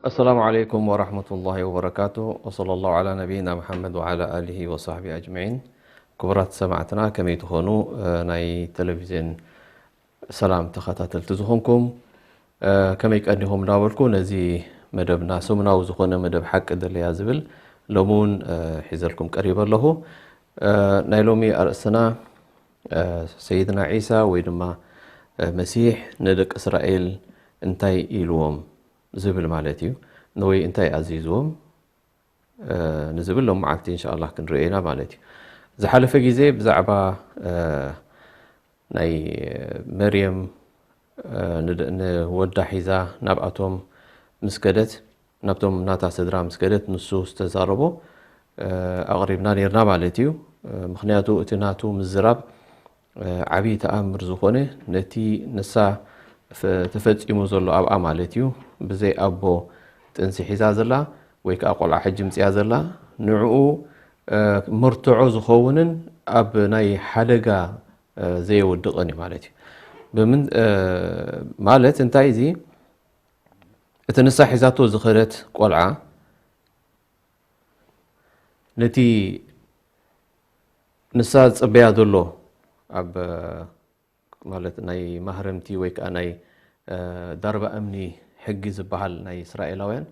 السلام عليكم ورحمة الله وبركاته، وصلى الله على نبينا محمد وعلى آله وصحبه أجمعين. ክቡራት ሰማዕትና ከመይ ትኾኑ? እ፣ ናይ ቴሌቪዝን ሰላም ተኸታተልቲ ዝኾንኩም፣ እ፣ ከመይ ቀኒኹም እንዳበልኩ፣ ነዚ መደብና ሰሙናዊ ዝኾነ መደብ ሓቂ ደለያ ዝብል ሎሚ እውን፣ እ፣ ሒዘልኩም ቀሪበ ኣለኹ። እ፣ ናይ ሎሚ ኣርእስትና፣ እ፣ ሰይድና ዒሳ ወይ ድማ፣ እ፣ መሲሕ ንደቂ እስራኤል እንታይ ኢልዎም ዝብል ማለት እዩ። ንወይ እንታይ ኣዚዝዎም፣ እ፣ ንዝብል ሎም መዓልቲ እንሻኣላህ ክንርኢ ኢና ማለት እዩ። ዝሓለፈ ግዜ ብዛዕባ፣ እ፣ ናይ መርየም፣ እ፣ ንደ-፣ ንወዳ ሒዛ ናብኣቶም ምስ ከደት፣ ናብቶም ናታ ስድራ ምስ ከደት፣ ንሱ ዝተዛረቦ፣ እ፣ ኣቕሪብና ነርና ማለት እዩ። እ፣ ምኽንያቱ እቲ ናቱ ምዝራብ፣ እ፣ ዓብዪ ተኣምር ዝኾነ፣ ነቲ ንሳ ፈ-፣ ተፈጺሙ ዘሎ ኣብኣ ማለት እዩ፣ ብዘይ ኣቦ ጥንሲ ሒዛ ዘላ ወይ ከዓ ቆልዓ ሕጂ ምጽያ ዘላ፣ ንዕኡ፣ እ፣ መርትዖ ዝኸውንን ኣብ ናይ ሓደጋ፣ እ፣ ዘየወድቕን እዩ ማለት እዩ። ብምን-፣ እ፣ ማለት እንታይ እዚ? እቲ ንሳ ሒዛቶ ዝኸደት ቆልዓ ነቲ ንሳ ዝጽበያ ዘሎ ኣብ፣ እ፣ ማለት ናይ ማህረምቲ ወይ ከዓ ናይ፣ እ፣ ዳርባ እምኒ ሕጊ ዝበሃል ናይ እስራኤላውያን፣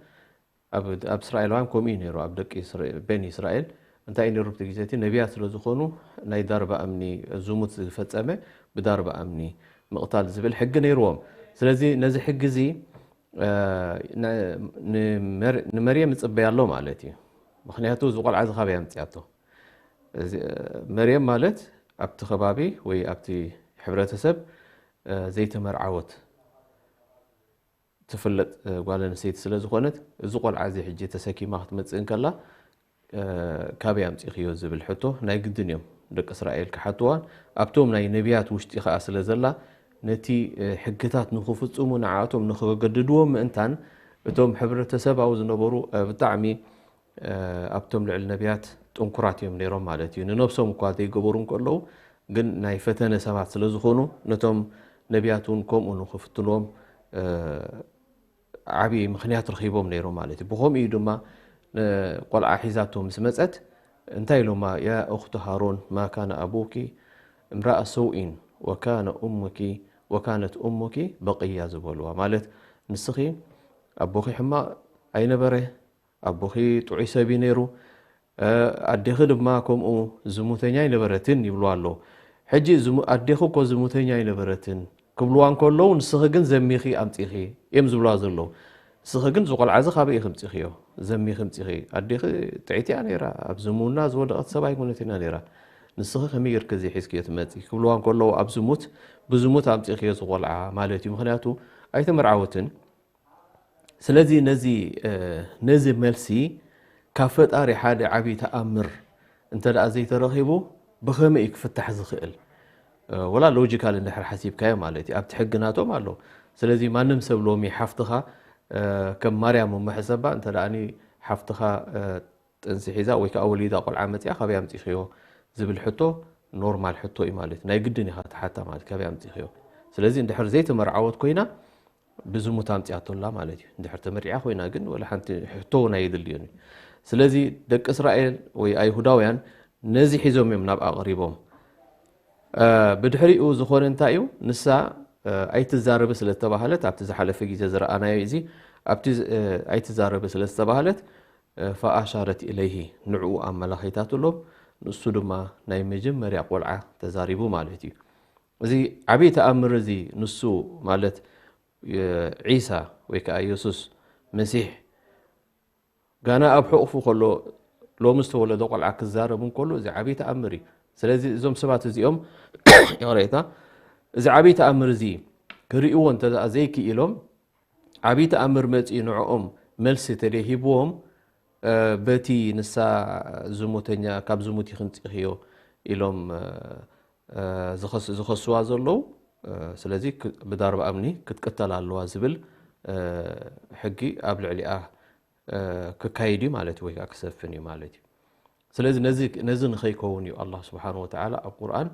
ኣብ፣ ኣብ እስራኤላውያን ከምኡ እዩ ነይሩ። ኣብ ደቂ እስራ-፣ ቤኒ እስራኤል እንታይ እዩ ነይሩ? ኣብቲ ግዜ እቲ ነቢያት ስለ ዝኾኑ ናይ ዳርባ እምኒ ዝሙት ዝፈጸመ ብዳርባ እምኒ ምቕታል ዝብል ሕጊ ነይርዎም። ስለዚ ነዚ ሕጊ እዚ፣ እ፣ ነ-፣ ንመር-፣ ንመርየም ይጽበያ ኣሎ ማለት እዩ። ምኽንያቱ እዚ ቆልዓ እዚ ካበይ ኣምጽኣቶ? እዚ፣ እ፣ መርየም ማለት ኣብቲ ከባቢ ወይ ኣብቲ ሕብረተሰብ፣ እ፣ ዘይተመርዓወት ትፍለጥ፣ እ፣ ጓል ኣንስተይቲ ስለ ዝኾነት፣ እዚ ቆልዓ እዚ ሕጂ ተሰኪማ ክትመጽእ እንከላ፣ እ፣ ካበይ ኣምጺእኽዮ ዝብል ሕቶ ናይ ግድን እዮም ደቂ እስራኤል ክሓትዋን፣ ኣብቶም ናይ ነቢያት ውሽጢ ከኣ ስለ ዘላ፣ ነቲ፣ እ፣ ሕግታት ንኽፍጽሙ ንዓኣቶም ንኽገድድዎም ምእንታን፣ እቶም ሕብረተሰባዊ ዝነበሩ፣ እ፣ ብጣዕሚ፣ እ፣ ኣብቶም ልዕሊ ነቢያት ጥንኩራት እዮም ነይሮም ማለት እዩ። ንነብሶም እኳ ዘይገበሩ እንከለዉ፣ ግን ናይ ፈተነ ሰባት ስለ ዝኾኑ፣ ነቶም ነቢያት እውን ከምኡ ንኽፍትንዎም፣ እ፣ ዓብዪ ምኽንያት ረኺቦም ነይሮም ማለት እዩ። ብኸምኡ እዩ ድማ ንቆልዓ ሒዛቶ ምስ መጸት እንታይ ኢሎማ? ያ ኡኽቲ ሃሮን ማ ካነ ኣቡኪ እምራኣ ሰውኢን ወካነ ኡሙኪ ወካነት ኡሙኪ በቕያ ዝበልዋ። ማለት ንስኺ ኣቦኺ ሕማቕ ኣይነበረ፣ ኣቦኺ ጥዑይ ሰብ እዩ ነይሩ፣ እ፣ ኣዴኺ ድማ ከምኡ ዝሙተኛ ኣይነበረትን ይብልዋ ኣለዉ። ሕጂ ዝሙ-፣ ኣዴኺ እኮ ዝሙተኛ ኣይነበረትን ክብልዋ እንከለዉ፣ ንስኺ ግን ዘሚኺ ኣምጺኺ እዮም ዝብልዋ ዘለዉ። ንስኺ ግን እዚ ቆልዓ እዚ ካበይ ኢኺ ኣምጺኽዮ? ዘሚኺ ኣምጺኺ። ኣዴኺ ጥዕይቲ እያ ነይራ፣ ኣብ ዝምውና ዝወደቐት ሰብ ኣይኮነትን እያ ነይራ። ንስኺ ከመይ ጌርኪ እዚ ሒዝክዮ ትመጺ? ክብልዋ እንከለዉ፣ ኣብ ዝሙት፣ ብዝሙት ኣምጺኽዮ እዚ ቆልዓ ማለት እዩ። ምኽንያቱ ኣይተመርዓወትን። ስለዚ ነዚ፣ እ፣ ነዚ መልሲ ካብ ፈጣሪ ሓደ ዓብዪ ተኣምር እንተ ደኣ ዘይተረኺቡ ብኸመይ እዩ ክፍታሕ ዝኽእል? እ፣ ወላ ሎጂካል እንድሕር ሓሲብካዮ ማለት እዩ። ኣብቲ ሕጊ ናቶም ኣሎ። ስለዚ ማንም ሰብ ሎሚ ሓፍትኻ፣ እ፣ ከም ማርያም እሞ ሕሰባ፣ እንተ ደኣኒ ሓፍትኻ፣ እ፣ ጥንሲ ሒዛ ወይ ከዓ ወሊዳ ቆልዓ መፂኣ ካበይ ኣምፂኽዮ ዝብል ሕቶ ኖርማል ሕቶ እዩ ማለት እዩ። ናይ ግድን ኢኻ ትሓታ ማለት ካበይ ኣምፂኽዮ። ስለዚ እንድሕር ዘይተመርዓወት ኮይና ብዝሙት ኣምፂኣቶ ኣላ ማለት እዩ። እንድሕር ተመርዒዓ ኮይና ግን ወላ ሓንቲ ሕቶ እውን ኣየድልዮን እዩ። ስለዚ ደቂ እስራኤል ወይ ኣይሁዳውያን ነዚ ሒዞም እዮም ናብ ኣቕሪቦም። እ፣ ብድሕሪኡ ዝኾነ እንታይ እዩ? ንሳ፣ እ፣ ኣይትዛረቢ ስለ ዝተባህለት፣ ኣብቲ ዝሓለፈ ግዜ ዝረኣናዮ እዚ፣ ኣብቲ ዝ-፣ እ፣ ኣይትዛረቢ ስለ ዝተባህለት፣ እ፣ ፈኣሻረት ኢለይሂ፣ ንዕኡ ኣመላኺታትሎም፣ ንሱ ድማ ናይ መጀመርያ ቆልዓ ተዛሪቡ ማለት እዩ። እዚ ዓብዪ ተኣምር እዚ ንሱ ማለት፣ የ-፣ ዒሳ ወይ ከዓ የሱስ መሲሕ ጋና ኣብ ሕቑፉ ከሎ፣ ሎሚ ዝተወለደ ቆልዓ ክዛረብ እንከሎ፣ እዚ ዓብዪ ተኣምር እዩ። ስለዚ እዞም ሰባት እዚኦም፣ ይቕሬታ፣ እዚ ዓብዪ ተኣምር እዚ ክርእይዎ እንተ ደኣ ዘይክኢሎም፣ ዓብዪ ተኣምር መጺኡ ንዕኦም መልሲ ተደሂብዎም፣ እ፣ በቲ ንሳ ዝሙተኛ፣ ካብ ዝሙት ኢኺ ኣምጺእኽዮ ኢሎም፣ እ፣ እ፣ ዝኸስ-፣ ዝኸስዋ ዘለዉ፣ እ፣ ስለዚ ክ-፣ ብዳርባ እምኒ ክትቅተል ኣለዋ ዝብል፣ እ፣ ሕጊ ኣብ ልዕሊኣ፣ እ፣ ክካየድ እዩ ማለት እዩ፣ ወይ ከዓ ክሰፍን እዩ ማለት እዩ። ስለዚ ነዚ፣ ነዚ ንኸይከውን እዩ ኣላህ ስብሓን ወተዓላ ኣብ ቁርኣን፣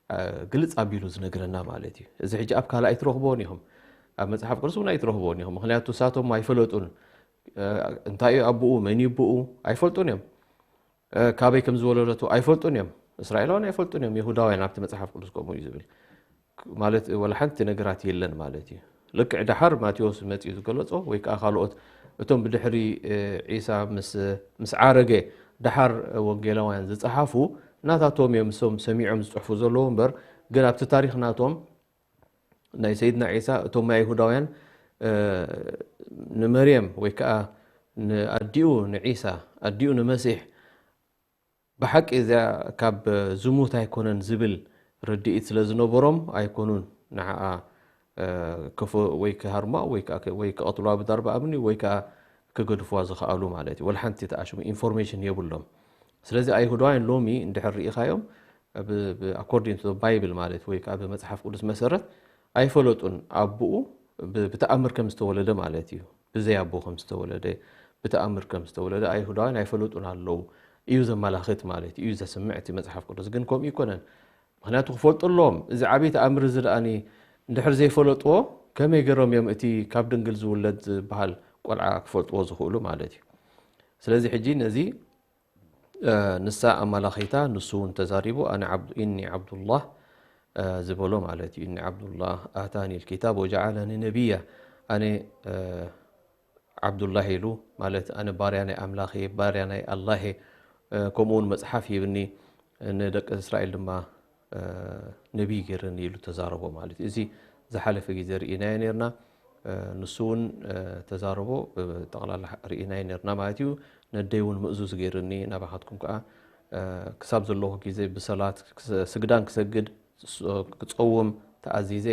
እ፣ ግልጽ ኣቢሉ ዝነግረና ማለት እዩ። እዚ ሕጂ ኣብ ካልእ ኣይትረኽብዎን ኢኹም፣ ኣብ መጽሓፍ ቅዱስ እውን ኣይትረኽብዎን ኢኹም። ምኽንያቱ ንሳቶም ኣይፈለጡን፣ እንታይ እዩ ኣቦኡ፣ መን እዩ ኣቦኡ ኣይፈልጡን እዮም። ካበይ ከም ዝወለደቱ ኣይፈልጡን እዮም። እስራኤላውያን ኣይፈልጡን እዮም፣ ይሁዳውያን ኣብቲ መጽሓፍ ቅዱስ ከምኡ እዩ ዝብል። ማለት ወላ ሓንቲ ነገራት የለን ማለት እዩ። ልክዕ ደሓር ማቴዎስ መጺኡ ዝገለጾ ወይ ከዓ ካልኦት እቶም ብድሕሪ ዒሳ ምስ ዓረገ ደሓር ወንጌላውያን ዝጸሓፉ ናታቶም እዮም፣ እሶም ሰሚዖም ዝጽሕፉ ዘለዉ እምበር፣ ግን ኣብቲ ታሪኽ ናቶም ናይ ሰይድና ዒሳ እቶም ኣይሁዳውያን ንመርየም ወይ ከዓ ንኣዲኡ ንዒሳ ኣዲኡ ንመሲሕ ብሓቂ እዚኣ ካብ ዝሙት ኣይኮነን ዝብል ርድኢት ስለ ዝነበሮም ኣይኮኑን ንዓኣ ወይ ክሃርማ ወይ ክቐትልዋ ብዳርባ እምኒ ወይ ከዓ ክገድፍዋ ዝኸኣሉ ማለት እዩ። ወላ ሓንቲ ተኣሽሙ ኢንፎርሜሽን የብሎም። ስለዚ ኣይሁዳውያን ሎሚ እንድሕር ርኢኻዮም ኣኮርዲንግ ቱ ባይብል ማለት ወይ ከዓ ብመፅሓፍ ቅዱስ መሰረት ኣይፈለጡን ኣቦኡ ብተኣምር ከም ዝተወለደ ማለት እዩ። ብዘይ ኣቦ ከም ዝተወለደ ብተኣምር ከም ዝተወለደ ኣይሁዳውያን ኣይፈለጡን ኣለዉ እዩ ዘመላኽት ማለት እዩ ዘስምዕ እቲ መፅሓፍ ቅዱስ። ግን ከምኡ ይኮነን። ምክንያቱ ክፈልጡ ኣለዎም። እዚ ዓብዪ ተኣምር እዚ ደኣኒ እንድሕር ዘይፈለጥዎ ከመይ ገይሮም እዮም እቲ ካብ ድንግል ዝውለድ ዝበሃል ቆልዓ ክፈልጥዎ ዝኽእሉ ማለት እዩ። ስለዚ ሕጂ ነዚ ንሳ ኣመላኺታ ንሱ እውን ተዛሪቡ ኣነ ኢኒ ዓብዱላህ ዝበሎ ማለት እዩ። እኒ ዓብዱላህ ኣታኒ ልኪታብ ወጀዓለኒ ነቢያ ኣነ ዓብዱላህ ኢሉ ማለት ኣነ ባርያ ናይ ኣምላኽ እየ፣ ባርያ ናይ ኣላህ እየ፣ ከምኡ እውን መፅሓፍ ሂብኒ ንደቂ እስራኤል ድማ ነቢይ ገይርኒ ኢሉ ተዛረቦ ማለት እዩ። እዚ ዝሓለፈ ግዜ ርኢናዮ ነርና። ንሱ እውን ተዛረቦ ብጠቕላላ ርኢናዮ ነርና ማለት እዩ። ነደይ እውን ምእዙዝ ገይርኒ ናባኻትኩም ከዓ ክሳብ ዘለኹ ግዜ ብሰላት ስግዳን ክሰግድ ክፀውም ተኣዚዘ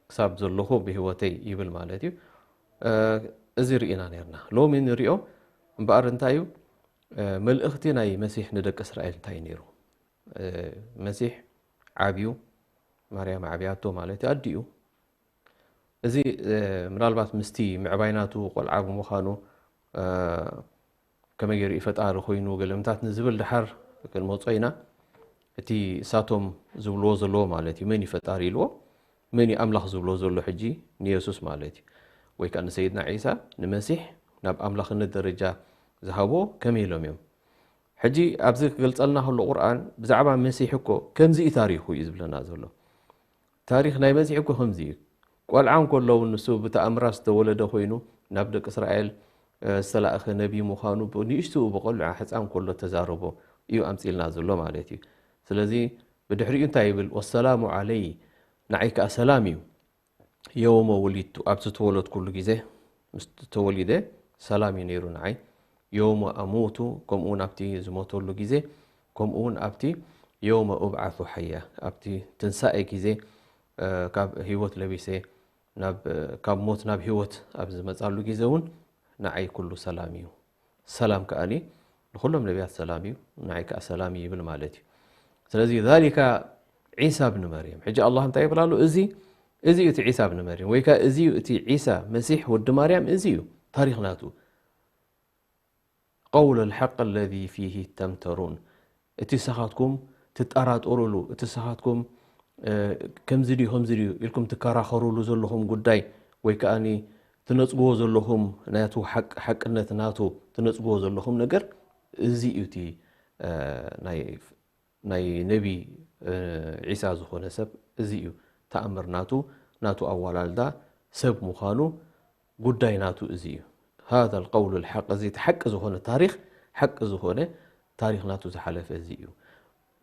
ክሳብ ዘለኹ ብህይወተይ ይብል ማለት እዩ። እዚ ርኢና ነርና። ሎሚ ንሪኦ እምበኣር እንታይ እዩ መልእኽቲ ናይ መሲሕ ንደቂ እስራኤል እንታይ ነይሩ? መሲሕ ዓብዩ ማርያም ዓብያቶ ማለት ኣዲኡ። እዚ ምናልባት ምስቲ ምዕባይ ናቱ ቆልዓ ብምዃኑ ከመይ ገይሩ እዩ ፈጣሪ ኮይኑ ገለምታት ንዝብል ድሓር ክንመፆ ኢና። እቲ እሳቶም ዝብልዎ ዘለዎ ማለት እዩ መን እዩ ፈጣሪ ኢልዎ መን እዩ ኣምላኽ ዝብሎ ዘሎ ሕጂ ንየሱስ ማለት እዩ ወይ ከዓ ንሰይድና ዒሳ ንመሲሕ ናብ ኣምላኽነት ደረጃ ዝሃቦ ከመይ ኢሎም እዮም? ሕጂ ኣብዚ ክገልፀልና ከሎ ቁርኣን ብዛዕባ መሲሕ እኮ ከምዚ እዩ ታሪኹ እዩ ዝብለና ዘሎ። ታሪኽ ናይ መሲሕ እኮ ከምዚ እዩ። ቆልዓ እንከሎ እውን ንሱ ብተኣምራት ዝተወለደ ኮይኑ ናብ ደቂ እስራኤል ዝተላእኸ ነቢይ ምዃኑ ብንእሽትኡ ብቆልዓ ሕፃን ከሎ ተዛረቦ እዩ ኣምፂልና ዘሎ ማለት እዩ። ስለዚ ብድሕሪኡ እንታይ ይብል? ወሰላሙ ዓለይ ንዓይ ከዓ ሰላም እዩ። የውመ ውሊድቱ ኣብ ዝተወለድኩሉ ግዜ ምስ ተወሊደ ሰላም እዩ ነይሩ ንዓይ። የውመ ኣሙቱ ከምኡ እውን ኣብቲ ዝሞተሉ ግዜ ከምኡ እውን ኣብቲ የውመ ኡብዓቱ ሓያ ኣብቲ ትንሳኤ ግዜ ካብ ህይወት ለቢሰ ካብ ሞት ናብ ህይወት ኣብ ዝመፃሉ ግዜ እውን ንዓይ ኩሉ ሰላም እዩ። ሰላም ከኣኒ ንኩሎም ነቢያት ሰላም እዩ ንዓይ ከዓ ሰላም እዩ ይብል ማለት እዩ። ስለዚ ዛሊካ ዒሳ ብኒ መርየም ሕጂ ኣላህ እንታይ ይብል ኣሎ? እዚ እዚ እዩ እቲ ዒሳ ብኒ መርየም ወይ ከዓ እዚ እዩ እቲ ዒሳ መሲሕ ወዲ ማርያም እዚ እዩ ታሪኽ ናቱ። ቀውል ልሓቅ ለዚ ፊሂ ተምተሩን እቲ ንስኻትኩም ትጠራጠሩሉ እቲ ንስኻትኩም ከምዚ ድዩ ከምዚ ድዩ ኢልኩም ትከራኸሩሉ ዘለኹም ጉዳይ ወይ ከዓ ትነፅግዎ ዘለኹም ናቱ ሓቅነት ናቱ ትነፅግዎ ዘለኹም ነገር እዚ እዩ እቲ ናይ ነቢ ዒሳ ዝኾነ ሰብ እዚ እዩ ተኣምር ናቱ ናቱ ኣዋላልዳ ሰብ ምዃኑ ጉዳይ ናቱ እዚ እዩ። هذا القول الحق እዚ እቲ ሓቂ ዝኾነ ታሪኽ ሓቂ ዝኾነ ታሪኽ ናቱ ዝሓለፈ እዚ እዩ።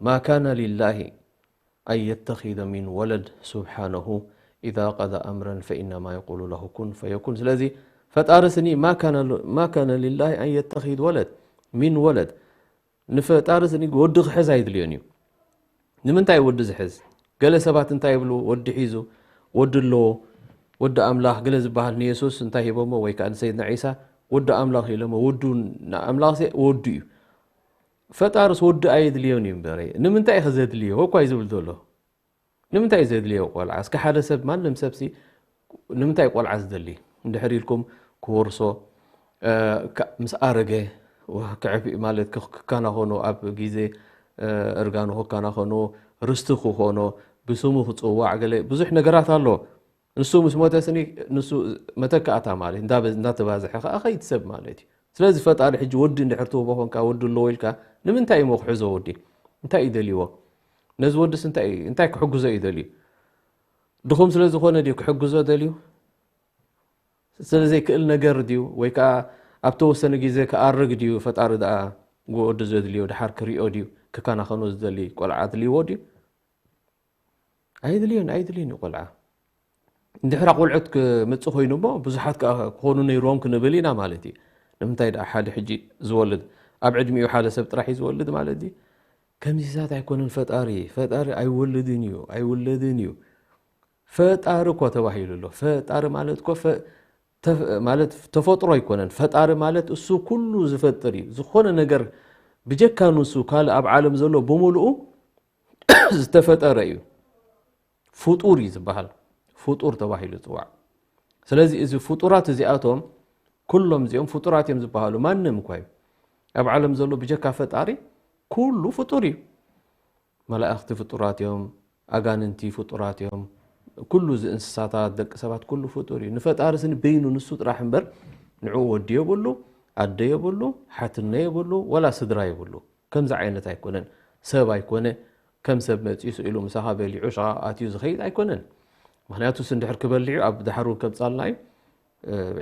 ما كان لله أن يتخذ من ولد سبحانه إذا قضى أمرا فإنما يقول له كن فيكون ስለዚ ፈጣሪ ስኒ ما كان لله أن يتخذ ولد من ولد ንፈጣሪ ስኒ ወዲ ክሕዝ ኣይድልዮን እዩ። ንምንታይ ወዲ ዝሕዝ? ገለ ሰባት እንታይ ይብሉ? ወዲ ሒዙ ወዲ ኣለዎ ወዲ ኣምላኽ ገለ ዝበሃል ንየሱስ እንታይ ሂቦሞ ወይ ከዓ ንሰይድና ዒሳ ወዲ ኣምላኽ ኢሎሞ ወዱ ንኣምላኽሲ ወዱ እዩ። ፈጣርስ ወዲ ኣየድልዮን እዩ እምበረ ንምንታይ ኢኸ ዘድልዮ እኳ እዩ ዝብል ዘሎ። ንምንታይ እዩ ዘድልዮ ቆልዓ? እስከ ሓደ ሰብ ማንም ሰብሲ ንምንታይ ቆልዓ ዝደሊ? እንድሕር ኢልኩም ክወርሶ ምስ ኣረገ ክዕብ ማለት ክካናኸኖ ኣብ ግዜ እርጋኑ ክካናኸኖ ርስቲ ክኾኖ ብስሙ ክፅዋዕ ገለ ብዙሕ ነገራት ኣሎ። ንሱ ምስ ሞተ ስኒ ንሱ መተካእታ ማለት እንዳ እንዳተባዝሐ ከኣ ኸይድ ሰብ ማለት እዩ። ስለዚ ፈጣሪ ሕጂ ወዲ እንድሕር ትህቦ ኮንካ ወዲ ኣለዎ ኢልካ ንምንታይ እሞ ክሕዞ ወዲ? እንታይ እዩ ደልይዎ? ነዚ ወድስ እንታይ እንታይ ክሕግዞ እዩ ደልዩ? ድኹም ስለ ዝኾነ ድዩ ክሕግዞ ደልዩ? ስለ ዘይክእል ነገር ድዩ? ወይ ከኣ ኣብ ተወሰነ ግዜ ክኣርግ ድዩ? ፈጣሪ ደኣ ወዲ ዘድልዮ ድሓር ክሪኦ ድዩ? ክከናኸኖ ዝደሊ ቆልዓ ኣድልይዎ ድዩ? ኣይድልዮን ኣይድልዮን እዩ ቆልዓ። እንድሕራ ቆልዑት ክምፅእ ኮይኑ እሞ ብዙሓት ከዓ ክኾኑ ነይርዎም ክንብል ኢና ማለት እዩ። ንምንታይ ደኣ ሓደ ሕጂ ዝወልድ ኣብ ዕድሚኡ ሓደ ሰብ ጥራሕ እዩ ዝወልድ ማለት እዩ? ከምዚታት ኣይኮነን ፈጣሪ። ፈጣሪ ኣይወልድን እዩ ኣይውለድን እዩ። ፈጣሪ እኮ ተባሂሉ ኣሎ። ፈጣሪ ማለት እኮ ፈ- ተፍ- ማለት ተፈጥሮ ኣይኮነን። ፈጣሪ ማለት እሱ ኩሉ ዝፈጥር እዩ። ዝኾነ ነገር ብጀካ ንሱ ካልእ ኣብ ዓለም ዘሎ ብምሉኡ ዝተፈጠረ እዩ። ፍጡር እዩ ዝበሃል። ፍጡር ተባሂሉ ይፅዋዕ። ስለዚ እዚ ፍጡራት እዚኣቶም ኩሎም እዚኦም ፍጡራት እዮም ዝበሃሉ። ማንም እኳ እዩ ኣብ ዓለም ዘሎ ብጀካ ፈጣሪ ኩሉ ፍጡር እዩ። መላእኽቲ ፍጡራት እዮም፣ ኣጋንንቲ ፍጡራት እዮም፣ ኩሉ እዚ እንስሳታት፣ ደቂ ሰባት ኩሉ ፍጡር እዩ። ንፈጣሪ ስኒ በይኑ ንሱ ጥራሕ እምበር ንዕኡ ወዲ የብሉ፣ ኣደ የብሉ፣ ሓትነ የብሉ፣ ወላ ስድራ የብሉ። ከምዚ ዓይነት ኣይኮነን። ሰብ ኣይኮነ፣ ከም ሰብ መጺኡ ስኢሉ ምሳኻ በሊዑ ሽቓቕ ኣትዩ ዝኸይድ ኣይኮነን። ምኽንያቱ እሱ እንድሕር ክበልዕ እዩ፣ ኣብ ዳሕሩ ከምጻልና እዩ።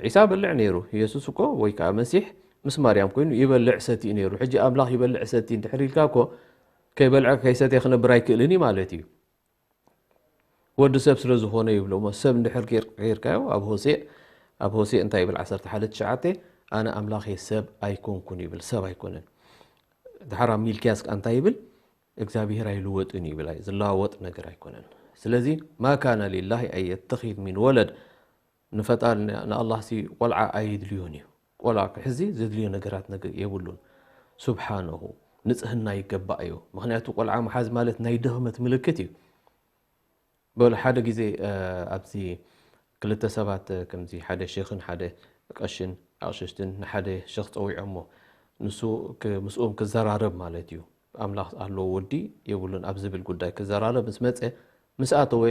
ዒሳ በልዕ ነይሩ። ኢየሱስ እኮ ወይ ከዓ መሲሕ ምስ ማርያም ኮይኑ ይበልዕ ሰቲ ነይሩ። ሕጂ ኣምላኽ ይበልዕ ሰቲ እንድሕር ኢልካ እኮ ከይበልዐ ከይሰትየ ክነብር ኣይክእልን እዩ ማለት እዩ። ወዲ ሰብ ስለ ዝኾነ ይብሎ እሞ ሰብ እንድሕር ጌር- ጌርካዮ ኣብ ሆሴእ ኣብ ሆሴእ እንታይ ይብል ዓሰርተ ሓደ ትሽዓተ ኣነ ኣምላኽ እየ ሰብ ኣይኮንኩን ይብል ሰብ ኣይኮነን። ድሓር ኣብ ሚልክያስ ከኣ እንታይ ይብል እግዚኣብሔር ኣይልወጥን እዩ ይብል ኣይ- ዝለዋወጥ ነገር ኣይኮነን። ስለዚ ማ ካነ ሊላሂ ኣን የተኺዝ ሚን ወለድ ንፈጣሪ ንኣላህ ሲ ቆልዓ ኣይድልዮን እዩ። ቆልዓ ክሕዚ ዘድልዮ ነገራት ነገር የብሉን። ሱብሓነሁ ንጽህና ይገባእ እዩ። ምኽንያቱ ቆልዓ ምሓዝ ማለት ናይ ድኽመት ምልክት እዩ። በሉ ሓደ ግዜ ኣብዚ ክልተ ሰባት ከምዚ ሓደ ሸኽን ሓደ ቀሽን ኣቕሽሽትን ንሓደ ሸኽ ጸዊዖሞ ንሱ ምስኦም ክዘራረብ ማለት እዩ። ኣምላኽ ኣለዎ ወዲ የብሉን ኣብ ዝብል ጉዳይ ክዘራረብ ምስ መጸ ምስ ኣተወ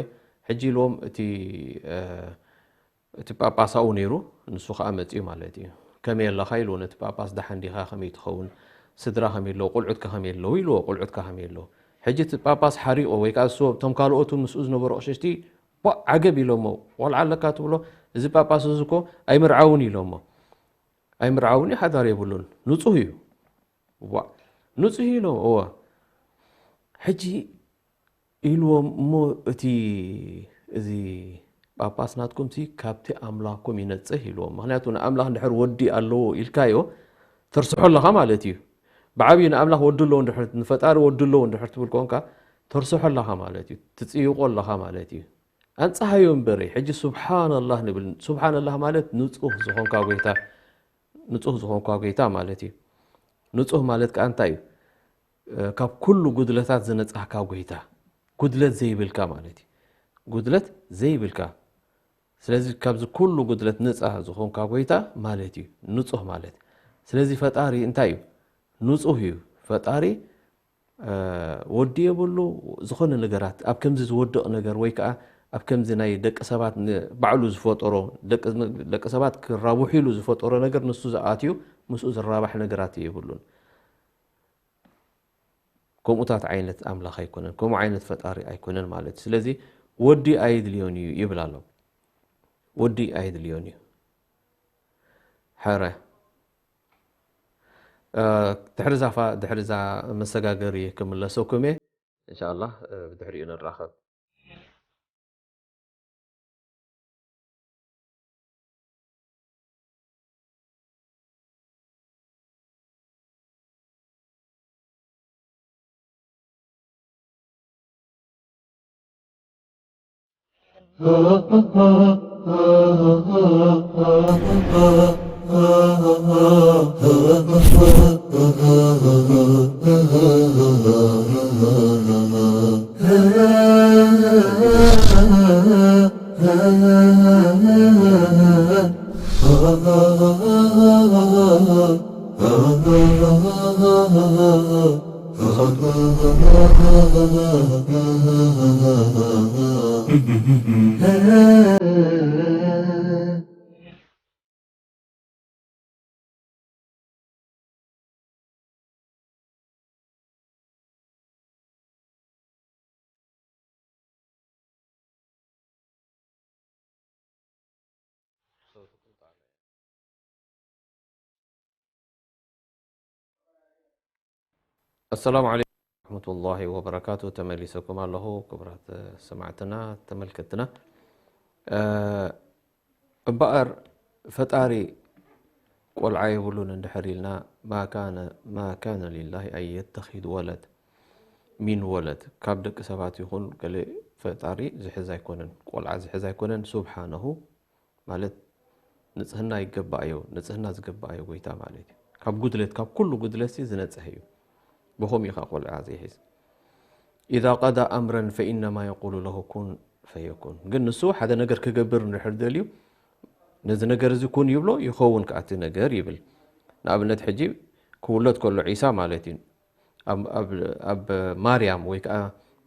ሕጂ ኢልዎም እቲ እቲ ጳጳስ ኣብኡ ነይሩ፣ ንሱ ኸኣ መጺኡ ማለት እዩ። ከመይ ኣለኻ ኢልዎ ነቲ ጳጳስ፣ ደሓን ዲኻ፣ ከመይ ትኸውን፣ ስድራ ከመይ ኣለዉ፣ ቆልዑትከ ከመይ ኣለዉ ኢልዎ፣ ቆልዑትካ ከመይ ኣለዉ። ሕጂ እቲ ጳጳስ ሓሪቖ ወይ ከኣ እሱ እቶም ካልኦቱ ምስኡ ዝነበሩ ኣቕሽሽቲ ቧዕ ዓገብ ኢሎሞ፣ ቆልዓ ኣለካ ትብሎ፣ እዚ ጳጳስ እዚ እኮ ኣይምርዓውን ኢሎሞ። ኣይምርዓውን እዩ፣ ሓዳር የብሉን፣ ንጹህ እዩ። ዋእ ንጹህ ኢሎም፣ እወ። ሕጂ ኢልዎም እሞ እቲ እዚ ጳጳስ ናትኩምሲ ካብቲ ኣምላኽኩም ይነጽህ ኢልዎም። ምኽንያቱ ንኣምላኽ እንድሕር ወዲ ኣለዎ ኢልካዮ ተርስሖ ኣለኻ ማለት እዩ። ብዓብዩ ንኣምላኽ ወዲ ኣለዎ እንድሕር ንፈጣሪ ወዲ ኣለዎ እንድሕር ትብል ኮንካ ተርስሖ ኣለኻ ማለት እዩ። ትጽይቖ ኣለኻ ማለት እዩ። ኣንጽሃዮ እምበረይ ሕጂ ሱብሓነላህ ንብል። ሱብሓነላህ ማለት ንጹህ ዝኾንካ ጎይታ ንጹህ ዝኾንካ ጎይታ ማለት እዩ። ንጹህ ማለት ከኣ እንታይ እዩ? ካብ ኩሉ ጉድለታት ዝነጻህካ ጎይታ፣ ጉድለት ዘይብልካ ማለት እዩ። ጉድለት ዘይብልካ። ስለዚ ካብዚ ኩሉ ጉድለት ነጻ ዝኾንካ ጎይታ ማለት እዩ ንጹህ ማለት። ስለዚ ፈጣሪ እንታይ እዩ? ንጹህ እዩ። ፈጣሪ ወዲ የብሉ። ዝኾነ ነገራት ኣብ ከምዚ ዝወድቕ ነገር ወይ ከዓ ኣብ ከምዚ ናይ ደቂ ሰባት ባዕሉ ዝፈጠሮ ደቂ ሰባት ክራብሑ ኢሉ ዝፈጠሮ ነገር ንሱ ዝኣትዩ ምስኡ ዝራባሕ ነገራት የብሉን። ከምኡታት ዓይነት ኣምላኽ ኣይኮነን፣ ከምኡ ዓይነት ፈጣሪ ኣይኮነን ማለት እዩ። ስለዚ ወዲ ኣይድልዮን እዩ ይብል ኣሎ። ወዲ ኣይድልዮን እዩ። ሕረ ድሕሪ ዛፋ ድሕሪ ዛ መሰጋገሪ ክምለሰኩም እየ። እንሻ ኣላህ ብድሕሪኡ ንራኸብ። ኣሰላሙ ዓለይኩም ወረሕመቱላሂ ወበረካቱ። ተመሊሰኩም ኣለኹ ክቡራት ሰማዕትና፣ ተመልከትና። እ፣ እምበኣር ፈጣሪ ቆልዓ የብሉን እንድሕር ኢልና፣ ማ ካነ፣ ማ ካነ ሊላሂ ኣን የተኺዝ ወለድ፣ ሚን ወለድ፣ ካብ ደቂ ሰባት ይኹን ገለ ፈጣሪ ዝሕዝ ኣይኮነን፣ ቆልዓ ዝሕዝ ኣይኮነን። ሱብሓነሁ ማለት ንጽህና ይገባእዮ፣ ንጽህና ዝገባእዮ ጎይታ ማለት እዩ። ካብ ጉድለት፣ ካብ ኩሉ ጉድለት ሲ ዝነጽህ እዩ። ብኸምኡ እዩ ኸዓ ቆልዓ ዘይሕዝ። ኢዛ ቀዳ ኣምረን ፈኢነማ የቁሉ ለሁ ኩን ፈየኩን። ግን ንሱ ሓደ ነገር ክገብር እንድሕር ደልዩ፣ ነዚ ነገር እዚ ኩን ይብሎ፣ ይኸውን ከኣ እቲ ነገር ይብል። ንኣብነት ሕጂ ክውለድ ከሎ ዒሳ ማለት እዩ። ኣብ፣ ኣብ፣ ኣብ ማርያም ወይ ከኣ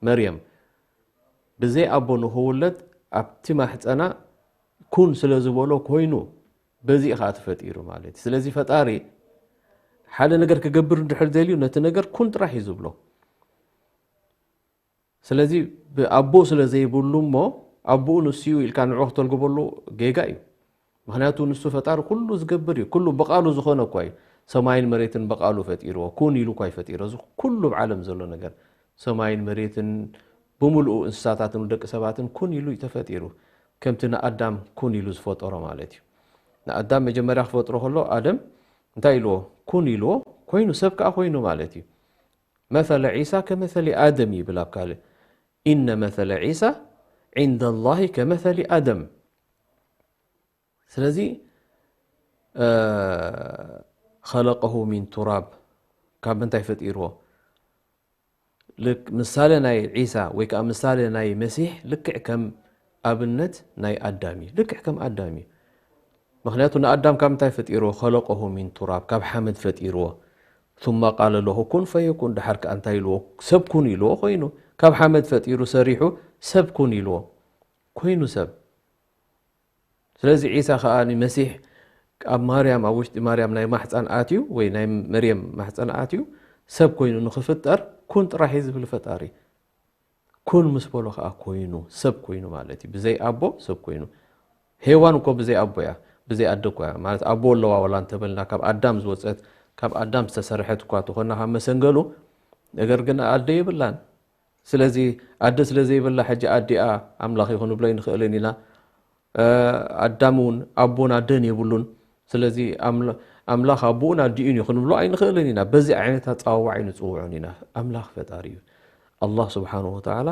መርየም ብዘይ ኣቦ ንኽውለድ ኣብቲ ማሕፀና ኩን ስለ ዝበሎ ኮይኑ፣ በዚ ኸዓ ተፈጢሩ ማለት እዩ። ስለዚ ፈጣሪ ሓደ ነገር ክገብር እንድሕር ደልዩ ነቲ ነገር ኩን ጥራሕ እዩ ዝብሎ። ስለዚ ብኣቦ ስለ ዘይብሉ እሞ ኣቦኡ ንሱ እዩ ኢልካ ንዑ ክተልግበሉ ጌጋ እዩ። ምኽንያቱ ንሱ ፈጣሪ ኩሉ ዝገብር እዩ። ኩሉ ብቃሉ ዝኾነ እኳ እዩ። ሰማይን መሬትን ብቃሉ ፈጢርዎ። ኩን ኢሉ እኳ እዩ ፈጢሮ። እዚ ኩሉ ኣብ ዓለም ዘሎ ነገር፣ ሰማይን መሬትን ብምልኡ፣ እንስሳታትን ደቂ ሰባትን ኩን ኢሉ እዩ ተፈጢሩ። ከምቲ ንኣዳም ኩን ኢሉ ዝፈጠሮ ማለት እዩ። ንኣዳም መጀመርያ ክፈጥሮ ከሎ ኣደም እንታይ ኢልዎ? ኩን ኢልዎ፣ ኮይኑ፣ ሰብ ከኣ ኮይኑ ማለት እዩ። መሰለ ዒሳ ከመሰሊ ኣደም ይብል ኣብ ካልእ። ኢነ መሰለ ዒሳ ዒንደ ላሂ ከመሰሊ ኣደም። ስለዚ፣ እ፣ ኸለቀሁ ሚን ቱራብ፣ ካብ ምንታይ ፈጢርዎ? ልክ ምሳሌ ናይ ዒሳ ወይ ከኣ ምሳሌ ናይ መሲሕ ልክዕ ከም ኣብነት ናይ ኣዳም እዩ። ልክዕ ከም ኣዳም እዩ። ምኽንያቱ ንኣዳም ካብ ምንታይ ፈጢርዎ? ኸለቀሁ ሚን ቱራብ፣ ካብ ሓመድ ፈጢርዎ። ثم قال له كن فيكون፣ ደሓር ከኣ እንታይ ኢልዎ? ሰብ ኩን ኢልዎ፣ ኮይኑ። ካብ ሓመድ ፈጢሩ ሰሪሑ ሰብ ኩን ኢልዎ፣ ኮይኑ ሰብ። ስለዚ ዒሳ ከኣ ንመሲሕ ኣብ ማርያም፣ ኣብ ውሽጢ ማርያም ናይ ማሕፀን ኣትዩ ወይ ናይ መርየም ማሕፀን ኣትዩ ሰብ ኮይኑ ንኽፍጠር ኩን ጥራሕ እዩ ዝብል ፈጣሪ። ኩን ምስ በሎ ከኣ ኮይኑ፣ ሰብ ኮይኑ ማለት እዩ። ብዘይ ኣቦ ሰብ ኮይኑ። ሄዋን እኮ ብዘይ ኣቦ እያ፣ ብዘይ ኣደ እኮ እያ። ማለት ኣቦ ኣለዋ ዋላ እንተበልና፣ ካብ ኣዳም ዝወፀት፣ ካብ ኣዳም ዝተሰርሐት እኳ ተኾና ካብ መሰንገሉ፣ ነገር ግን ኣደ የብላን። ስለዚ ኣደ ስለ ዘይብላ ሕጂ ኣዲኣ ኣምላኽ እዩ ክንብሎ ኣይንኽእልን ኢና። እ፣ ኣዳም እውን ኣቦን ኣደን የብሉን። ስለዚ ኣምላ-፣ ኣምላኽ ኣቦኡን ኣዲኡን እዩ ክንብሎ ኣይንኽእልን ኢና። በዚ ዓይነት ኣጸዋውዓ ኣይንጽውዖን ኢና። ኣምላኽ ፈጣሪ እዩ። ኣላህ ስብሓንሁ ወተዓላ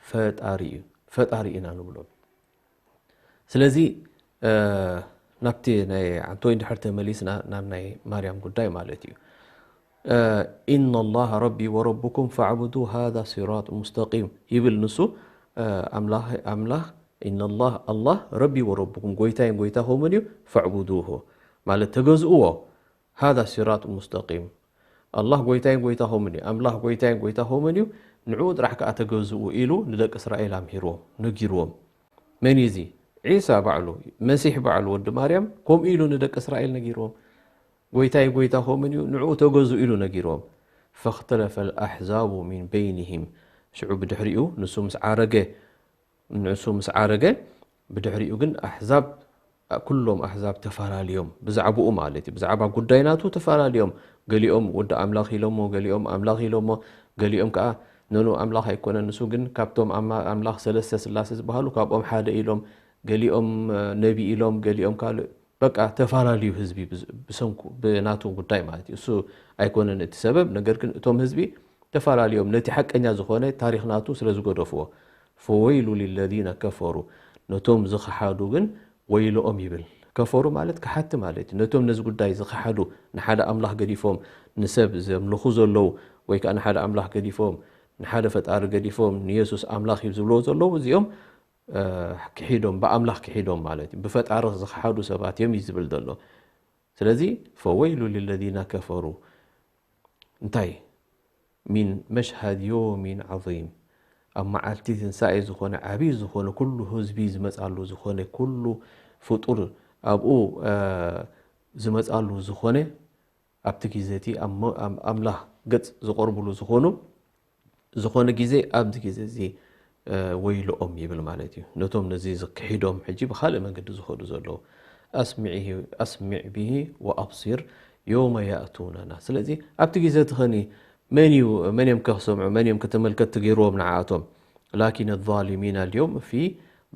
ፈጣሪ እዩ። ፈጣሪ ኢና ንብሎ። ስለዚ፣ እ፣ ናብቲ ናይ ዓንቶይ እንድሕር ተመሊስና፣ ናብ ናይ ማርያም ጉዳይ ማለት እዩ። እ፣ ኢነ ላህ ረቢ ወረብኩም ፈዕቡዱ ሃዛ ሲራጥ ሙስተቂም ይብል ንሱ። እ፣ ኣምላኽ፣ ኣምላኽ፣ ኢነ ላህ፣ ኣላህ፣ ረቢ ወረብኩም፣ ጎይታይን ጎይታኹምን እዩ፣ ፈዕቡዱሁ ማለት ተገዝእዎ። ሃዛ ሲራጥ ሙስተቂም። ኣላህ ጎይታይን ጎይታኹምን እዩ፣ ኣምላኽ ጎይታይን ጎይታኹምን እዩ፣ ንዕኡ ጥራሕ ከኣ ተገዝኡ ኢሉ ንደቂ እስራኤል ኣምሂርዎም፣ ነጊርዎም። መን እዩ እዚ? ዒሳ ባዕሉ፣ መሲሕ ባዕሉ፣ ወዲ ማርያም፣ ከምኡ ኢሉ ንደቂ እስራኤል ነጊርዎም። ጎይታይ ጎይታኹምን እዩ፣ ንዕኡ ተገዝኡ ኢሉ ነጊርዎም። ፈኽተለፈ ኣልኣሕዛቡ ሚን በይኒሂም። ሽዑ ብድሕሪኡ ንሱ ምስ ዓረገ፣ ንሱ ምስ ዓረገ፣ ብድሕሪኡ ግን ኣሕዛብ፣ ኩሎም ኣሕዛብ ተፈላለዮም፣ ብዛዕባኡ ማለት እዩ፣ ብዛዕባ ጉዳይ ናቱ ተፈላለዮም። ገሊኦም ወዲ ኣምላኽ ኢሎሞ፣ ገሊኦም ኣምላኽ ኢሎሞ፣ ገሊኦም ከኣ ኖኖ ኣምላኽ ኣይኮነን፣ ንሱ ግን ካብቶም ኣማ-፣ ኣምላኽ ሰለስተ ስላሴ ዝበሃሉ ካብኦም ሓደ ኢሎም፣ ገሊኦም፣ እ፣ ነቢ ኢሎም፣ ገሊኦም ካልእ፣ በቃ ተፈላለዩ ህዝቢ ብዝ-፣ ብሰንኩ፣ ብናቱ ጉዳይ ማለት እዩ። እሱ ኣይኮነን እቲ ሰበብ፣ ነገር ግን እቶም ህዝቢ ተፈላለዮም ነቲ ሓቀኛ ዝኾነ ታሪኽ ናቱ ስለ ዝገደፍዎ። ፈወይሉ ሊለዚነ ከፈሩ፣ ነቶም ዝኸሓዱ ግን ወይልኦም ይብል። ከፈሩ ማለት ከሓድቲ ማለት እዩ። ነቶም ነዚ ጉዳይ ዝኸሓዱ፣ ንሓደ ኣምላኽ ገዲፎም ንሰብ ዘምልኹ ዘለዉ፣ ወይ ከኣ ንሓደ ኣምላኽ ገዲፎም፣ ንሓደ ፈጣሪ ገዲፎም፣ ንየሱስ ኣምላኽ እዩ ዝብልዎ ዘለዉ፣ እዚኦም፣ እ፣ ክሒዶም፣ ብኣምላኽ ክሒዶም ማለት እዩ። ብፈጣሪ ዝኸሓዱ ሰባት እዮም እዩ ዝብል ዘሎ። ስለዚ፣ ፈወይሉ ሊለዚነ ከፈሩ። እንታይ? ሚን መሽሃድ ዮውሚን ዓዚም። ኣብ መዓልቲ ትንሳኤ ዝኾነ፣ ዓብዪ ዝኾነ፣ ኩሉ ህዝቢ ዝመጻሉ ዝኾነ፣ ኩሉ ፍጡር ኣብኡ፣ እ፣ ዝመጻሉ ዝኾነ፣ ኣብቲ ግዜ እቲ ኣብ ሞ-፣ ኣብ ኣምላኽ ገጽ ዝቐርብሉ ዝኾኑ፣ ዝኾነ ግዜ፣ ኣብዚ ግዜ እዚ፣ እ፣ ወይልኦም ይብል ማለት እዩ። ነቶም ነዚ ዝክሒዶም፣ ሕጂ ብኻልእ መንገዲ ዝኸዱ ዘለዉ። ኣስሚዒሂ-፣ ኣስሚዕ ብሂ ወኣብሲር ዮውመ ያእቱነና። ስለዚ ኣብቲ ግዜ እቲ ኸኒ መን እዩ፣ መን እዮም ከክሰምዑ፣ መን እዮም ከተመልከት ትገይርዎም ንዓኣቶም? ላኪን ዛሊሚና ልዮም ፊ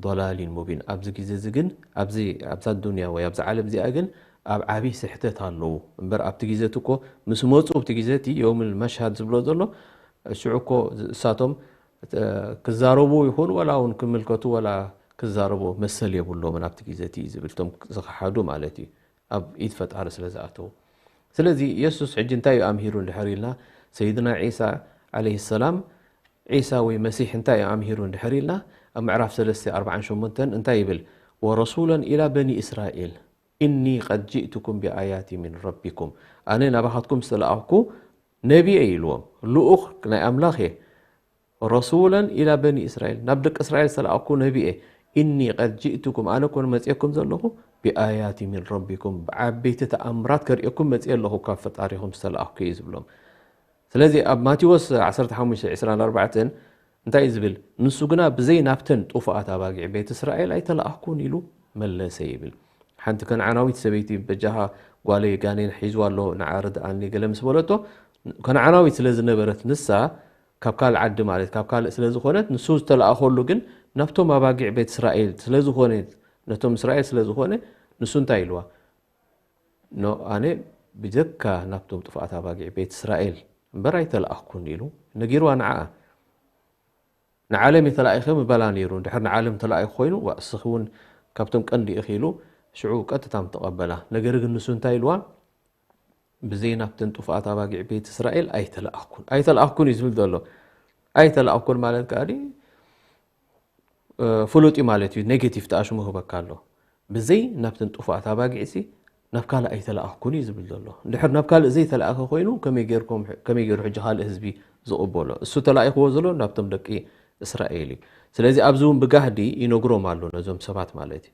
ضላሊን ሙቢን። ኣብዚ ግዜ እዚ ግን፣ ኣብዚ፣ ኣብዛ ዱንያ ወይ ኣብዛ ዓለም እዚኣ ግን ኣብ ዓብዪ ስሕተት ኣለዉ። እምበር ኣብቲ ግዜ እቲ እኮ ምስ መፁ፣ ኣብቲ ግዜ እቲ የውም መሽሃድ ዝብሎ ዘሎ፣ ሽዑ እኮ እሳቶም ክዛረቡ ይኹን ወላ እውን ክምልከቱ ወላ ክዛረቡ መሰል የብሎምን ኣብቲ ግዜ እቲ ዝብል፣ እቶም ዝኸሓዱ ማለት እዩ፣ ኣብ ኢድ ፈጣሪ ስለ ዝኣተዉ። ስለዚ የሱስ ሕጂ እንታይ እዩ ኣምሂሩ እንድሕር ኢልና፣ ሰይድና ዒሳ ዓለይሂ ሰላም፣ ዒሳ ወይ መሲሕ እንታይ እዩ ኣምሂሩ እንድሕር ኢልና፣ ኣብ ምዕራፍ ሰለስተ ኣርብዓን ሸሞንተን እንታይ ይብል? ወረሱለን ኢላ በኒ እስራኤል ኢኒ ቀድ ጅእትኩም ብኣያቲ ሚን ረቢኩም፣ ኣነ ናባኻትኩም ዝተለኣኽኩ ነቢ እየ ኢልዎም፣ ልኡኽ ናይ ኣምላኽ እየ። ረሱለን ኢላ በኒ እስራኤል፣ ናብ ደቂ እስራኤል ዝተለኣኽኩ ነቢ እየ። ኢኒ ቀድ ጅእትኩም፣ ኣነ እኮ መፅኤኩም ዘለኹ፣ ብኣያቲ ሚን ረቢኩም፣ ብዓበይቲ ተኣምራት ከርእየኩም መፅኤ ኣለኹ፣ ካብ ፈጣሪኹም ዝተለኣኽኩ እየ ዝብሎም። ስለዚ ኣብ ማቴዎስ ዓሰርተ ሓሙሽተ ዕስራን ኣርባዕተን እንታይ እዩ ዝብል? ንሱ ግና ብዘይ ናብተን ጥፉኣት ኣባጊዕ ቤት እስራኤል ኣይተለኣኽኩን ኢሉ መለሰ ይብል። ሓንቲ ከነዓናዊት ሰበይቲ በጃኻ ጓለይ ጋኔን ሒዝዋ ኣሎ ንዓ ርድኣኒ ገለ ምስ በለቶ፣ ከነዓናዊት ስለ ዝነበረት ንሳ ካብ ካልእ ዓዲ ማለት ካብ ካልእ ስለ ዝኾነት ንሱ ዝተለኣኸሉ ግን ናብቶም ኣባጊዕ ቤት እስራኤል ስለ ዝኾነ፣ ነቶም እስራኤል ስለ ዝኾነ ንሱ እንታይ ኢልዋ? ኖ ኣነ ብጀካ ናብቶም ጥፉኣት ኣባጊዕ ቤት እስራኤል እምበር ኣይተለኣኽኩን ኢሉ ነጊርዋ ንዓኣ። ንዓለም እየ ተላኢኸ ምበላ ነይሩ። እንድሕር ንዓለም ተላኢኹ ኮይኑ፣ ዋ፣ እስኺ እውን ካብቶም ቀንዲ ኢኺ ኢሉ ሽዑ ቀጥታ ምተቐበላ። ነገር ግን ንሱ እንታይ ኢልዋ? ብዘይ ናብተን ጥፉኣት ኣባጊዕ ቤት እስራኤል ኣይተለኣኽኩን። ኣይተለኣኽኩን እዩ ዝብል ዘሎ። ኣይተለኣኽኩን ማለት ከኣ ፍሉጥ እዩ ማለት እዩ። ኔጌቲቭ ተኣሽሙ ክበካ ኣሎ። ብዘይ ናብተን ጥፉኣት ኣባጊዕሲ ናብ ካልእ ኣይተለኣኽኩን እዩ ዝብል ዘሎ። እንድሕር ናብ ካልእ ዘይተለኣኸ ኮይኑ ከመይ ጌርኩም፣ ከመይ ገይሩ ሕጂ ካልእ ህዝቢ ዝቕበሎ? እሱ ተላኢኽዎ ዘሎ ናብቶም ደቂ እስራኤል እዩ። ስለዚ ኣብዚ እውን ብጋህዲ ይነግሮም ኣሎ ነዞም ሰባት ማለት እዩ።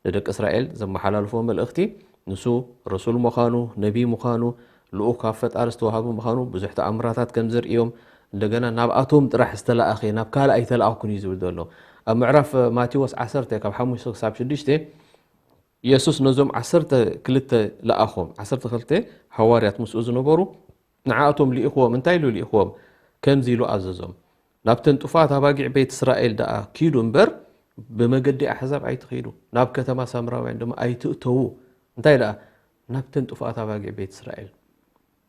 ንደቂ እስራኤል ዘመሓላልፎ መልእኽቲ ንሱ ረሱል ምዃኑ፣ ነቢይ ምዃኑ፣ ልኡኽ ካብ ፈጣሪ ዝተዋሃቡ ምዃኑ፣ ብዙሕ ተኣምራታት ከም ዘርእዮም፣ እንደገና ናብኣቶም ጥራሕ ዝተለኣኸ፣ ናብ ካልእ ኣይተለኣኽኩን እዩ ዝብል ዘሎ። ኣብ ምዕራፍ ማቴዎስ ዓሰርተ ካብ ሓሙሽተ ክሳብ ሽዱሽተ የሱስ ነዞም ዓሰርተ ክልተ ለኣኾም፣ ዓሰርተ ክልተ ሃዋርያት ምስኡ ዝነበሩ ንዓኣቶም ልኢኽዎም። እንታይ ኢሉ ልኢኽዎም? ከምዚ ኢሉ ኣዘዞም፣ ናብተን ጥፉኣት ኣባጊዕ ቤት እስራኤል ደኣ ኪዱ እምበር፣ ብመገዲ ኣሕዛብ ኣይትኺዱ፣ ናብ ከተማ ሳምራውያን ድማ ኣይትእተዉ። እንታይ ደኣ? ናብተን ጥፉኣት ኣባጊዕ ቤት እስራኤል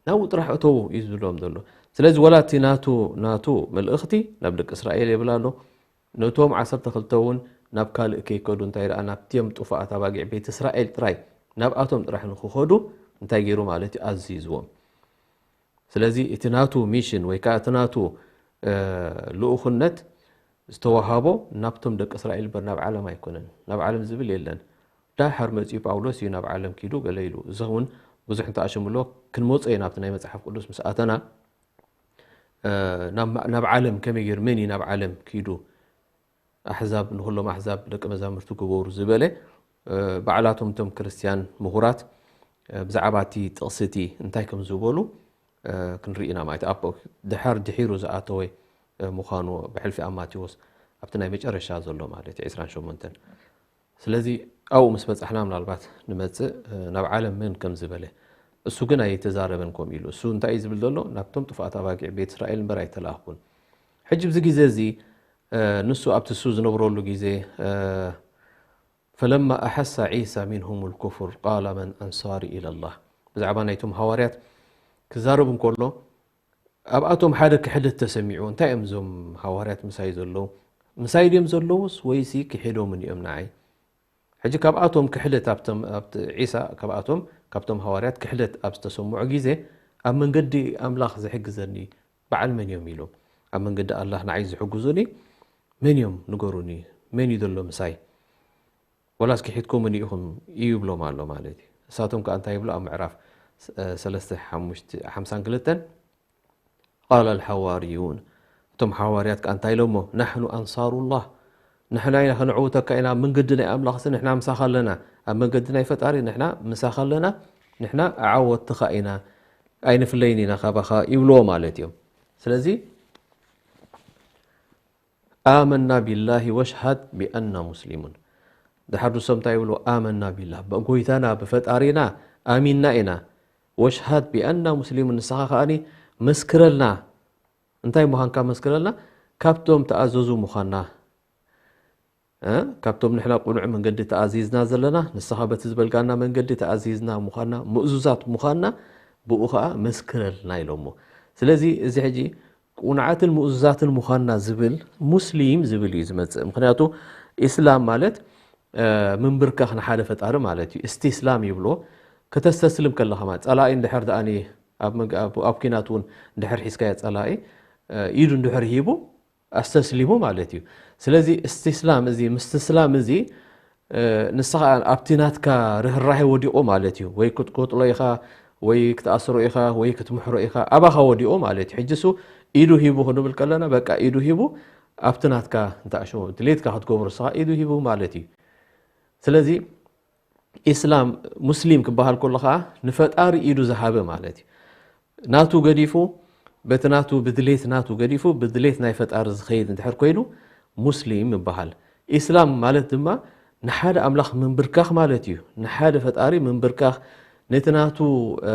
ናብኡ ጥራሕ እተዉ እዩ ዝብሎም ዘሎ። ስለዚ ወላ እቲ ናቱ፣ ናቱ መልእኽቲ ናብ ደቂ እስራኤል የብል ኣሎ። ነቶም ዓሰርተ ክልተ እውን ናብ ካልእ ከይከዱ እንታይ ደኣ ናብትዮም ጥፉኣት ኣባጊዕ ቤት እስራኤል ጥራይ ናብኣቶም ጥራሕ ንክኸዱ እንታይ ገይሩ ማለት እዩ? ኣዚዝዎም። ስለዚ እቲ ናቱ ሚሽን ወይ ከዓ እቲ ናቱ ልኡኽነት ዝተዋሃቦ ናብቶም ደቂ እስራኤል እምበር ናብ ዓለም ኣይኮነን። ናብ ዓለም ዝብል የለን። ዳሓር መፂኡ ጳውሎስ እዩ ናብ ዓለም ኪዱ ገለ ኢሉ። እዚ እውን ብዙሕ እንተኣሽምሎ ክንመፆ ኢና ኣብቲ ናይ መፅሓፍ ቅዱስ ምስ ኣተና ናብ ዓለም ከመይ ገይሩ መን እዩ ናብ ዓለም ኪዱ ኣሕዛብ ንኹሎም ኣሕዛብ ደቂ መዛምርቲ ግበሩ ዝበለ ባዕላቶም እቶም ክርስትያን ምሁራት ብዛዕባ እቲ ጥቕሲ እቲ እንታይ ከም ዝበሉ ክንርኢ ኢና ማለት እዩ። ድሓር ድሒሩ ዝኣተወ ምዃኑ ብሕልፊ ኣብ ማቴዎስ ኣብቲ ናይ መጨረሻ ዘሎ ማለት እዩ ዕስራን ሸሞንተን። ስለዚ ኣብኡ ምስ በጻሕና ምናልባት ንመጽእ ናብ ዓለም መን ከም ዝበለ። እሱ ግን ኣይተዛረበን ከምኡ ኢሉ። እሱ እንታይ እዩ ዝብል ዘሎ? ናብቶም ጥፉኣት ኣባጊዕ ቤት እስራኤል እምበር ኣይተላእኽኩን። ሕጂ ኣብዚ ግዜ እዚ ንሱ ኣብቲ እሱ ዝነብረሉ ግዜ ፈለማ ኣሐሳ ዒሳ ሚንሁም ልኩፍር ቃለ መን ኣንሳሪ ኢለላህ። ብዛዕባ ናይቶም ሃዋርያት ክዛረብ እንከሎ ኣብኣቶም ሓደ ክሕደት ተሰሚዑ። እንታይ እዮም እዞም ሃዋርያት ምሳይ ዘለዉ? ምሳይ ድዮም ዘለዉስ ወይሲ ክሒዶምኒ እዮም ንዓይ? ሕጂ ካብኣቶም ክሕደት ኣብቶም ኣብቲ ዒሳ ካብኣቶም ካብቶም ሃዋርያት ክሕደት ኣብ ዝተሰምዖ ግዜ ኣብ መንገዲ ኣምላኽ ዝሕግዘኒ በዓል መን እዮም ኢሉ ኣብ መንገዲ ኣላህ ንዓይ ዝሕግዙኒ መን እዮም ንገሩኒ? መን እዩ ዘሎ ምሳይ? ወላስ ክሒድኩምኒ ኢኹም ይብሎም ኣሎ ማለት እዩ። እሳቶም ከኣ እንታይ ይብሉ ኣብ ምዕራፍ ሰለስተ ሓሙሽተ ሓምሳን ክልተን ቃለ ልሓዋርዩን እቶም ሓዋርያት ከኣ እንታይ ኢሎሞ? ናሕኑ ኣንሳሩላህ ንሕና ኢና ከነዕውተካ ኢና ኣብ መንገዲ ናይ ኣምላኽሲ ንሕና ምሳኻ ኣለና ኣብ መንገዲ ናይ ፈጣሪ ንሕና ምሳኻ ኣለና ንሕና ዓወትኻ ኢና ኣይንፍለይን ኢና ካባኻ ይብልዎ ማለት እዮም። ስለዚ ኣመና ቢላሂ ወሽሃድ ቢኣና ሙስሊሙን። ድሓር ንሶም እንታይ ይብሉ? ኣመና ቢላህ፣ ብጎይታና ብፈጣሪና ኣሚንና ኢና። ወሽሃድ ቢኣና ሙስሊሙን፣ ንስኻ ከኣኒ መስክረልና። እንታይ ምዃንካ መስክረልና? ካብቶም ተኣዘዙ ምዃንና፣ እ? ካብቶም ንሕና ቅኑዕ መንገዲ ተኣዚዝና ዘለና፣ ንስኻ በቲ ዝበልካና መንገዲ ተኣዚዝና ምዃንና፣ ምእዙዛት ምዃንና፣ ብኡ ኸኣ መስክረልና ኢሎሞ። ስለዚ እዚ ሕጂ ቅኑዓትን ምእዙዛትን ምዃንና ዝብል ሙስሊም ዝብል እዩ ዝመጽእ። ምኽንያቱ ኢስላም ማለት፣ እ፣ ምንብርካኽ ንሓደ ፈጣሪ ማለት እዩ። እስቲስላም ይብሎ። ከተስተስልም ከለኻ ማለት፣ ጸላኢ እንድሕር ደኣኒ ኣብ መግ-፣ ኣብ፣ ኣብ ኲናት እውን እንድሕር ሒዝካዮ ጸላኢ፣ እ፣ ኢዱ እንድሕር ሂቡ፣ ኣስተስሊሙ ማለት እዩ። ስለዚ እስትስላም እዚ፣ ምስትስላም እዚ፣ እ፣ ንስኻ ኣብቲ ናትካ ርህራሄ ወዲቑ ማለት እዩ። ወይ ክትቆጥሎ ኢኻ፣ ወይ ክትኣስሮ ኢኻ፣ ወይ ክትምሕሮ ኢኻ፣ ኣባኻ ወዲቑ ማለት እዩ። ሕጂ እሱ ኢዱ ሂቡ ክንብል ከለና፣ በቃ ኢዱ ሂቡ ኣብቲ ናትካ እንተኣሽሙ ድሌትካ ክትገብሮ ንስኻ ኢዱ ሂቡ ማለት እዩ። ስለዚ ኢስላም፣ ሙስሊም ክበሃል ከሎ ኸዓ ንፈጣሪ ኢዱ ዝሃበ ማለት እዩ። ናቱ ገዲፉ፣ በቲ ናቱ ብድሌት ናቱ ገዲፉ፣ ብድሌት ናይ ፈጣሪ ዝኸይድ እንድሕር ኮይኑ ሙስሊም ይበሃል። ኢስላም ማለት ድማ ንሓደ ኣምላኽ ምንብርካኽ ማለት እዩ። ንሓደ ፈጣሪ ምንብርካኽ፣ ነቲ ናቱ፣ እ፣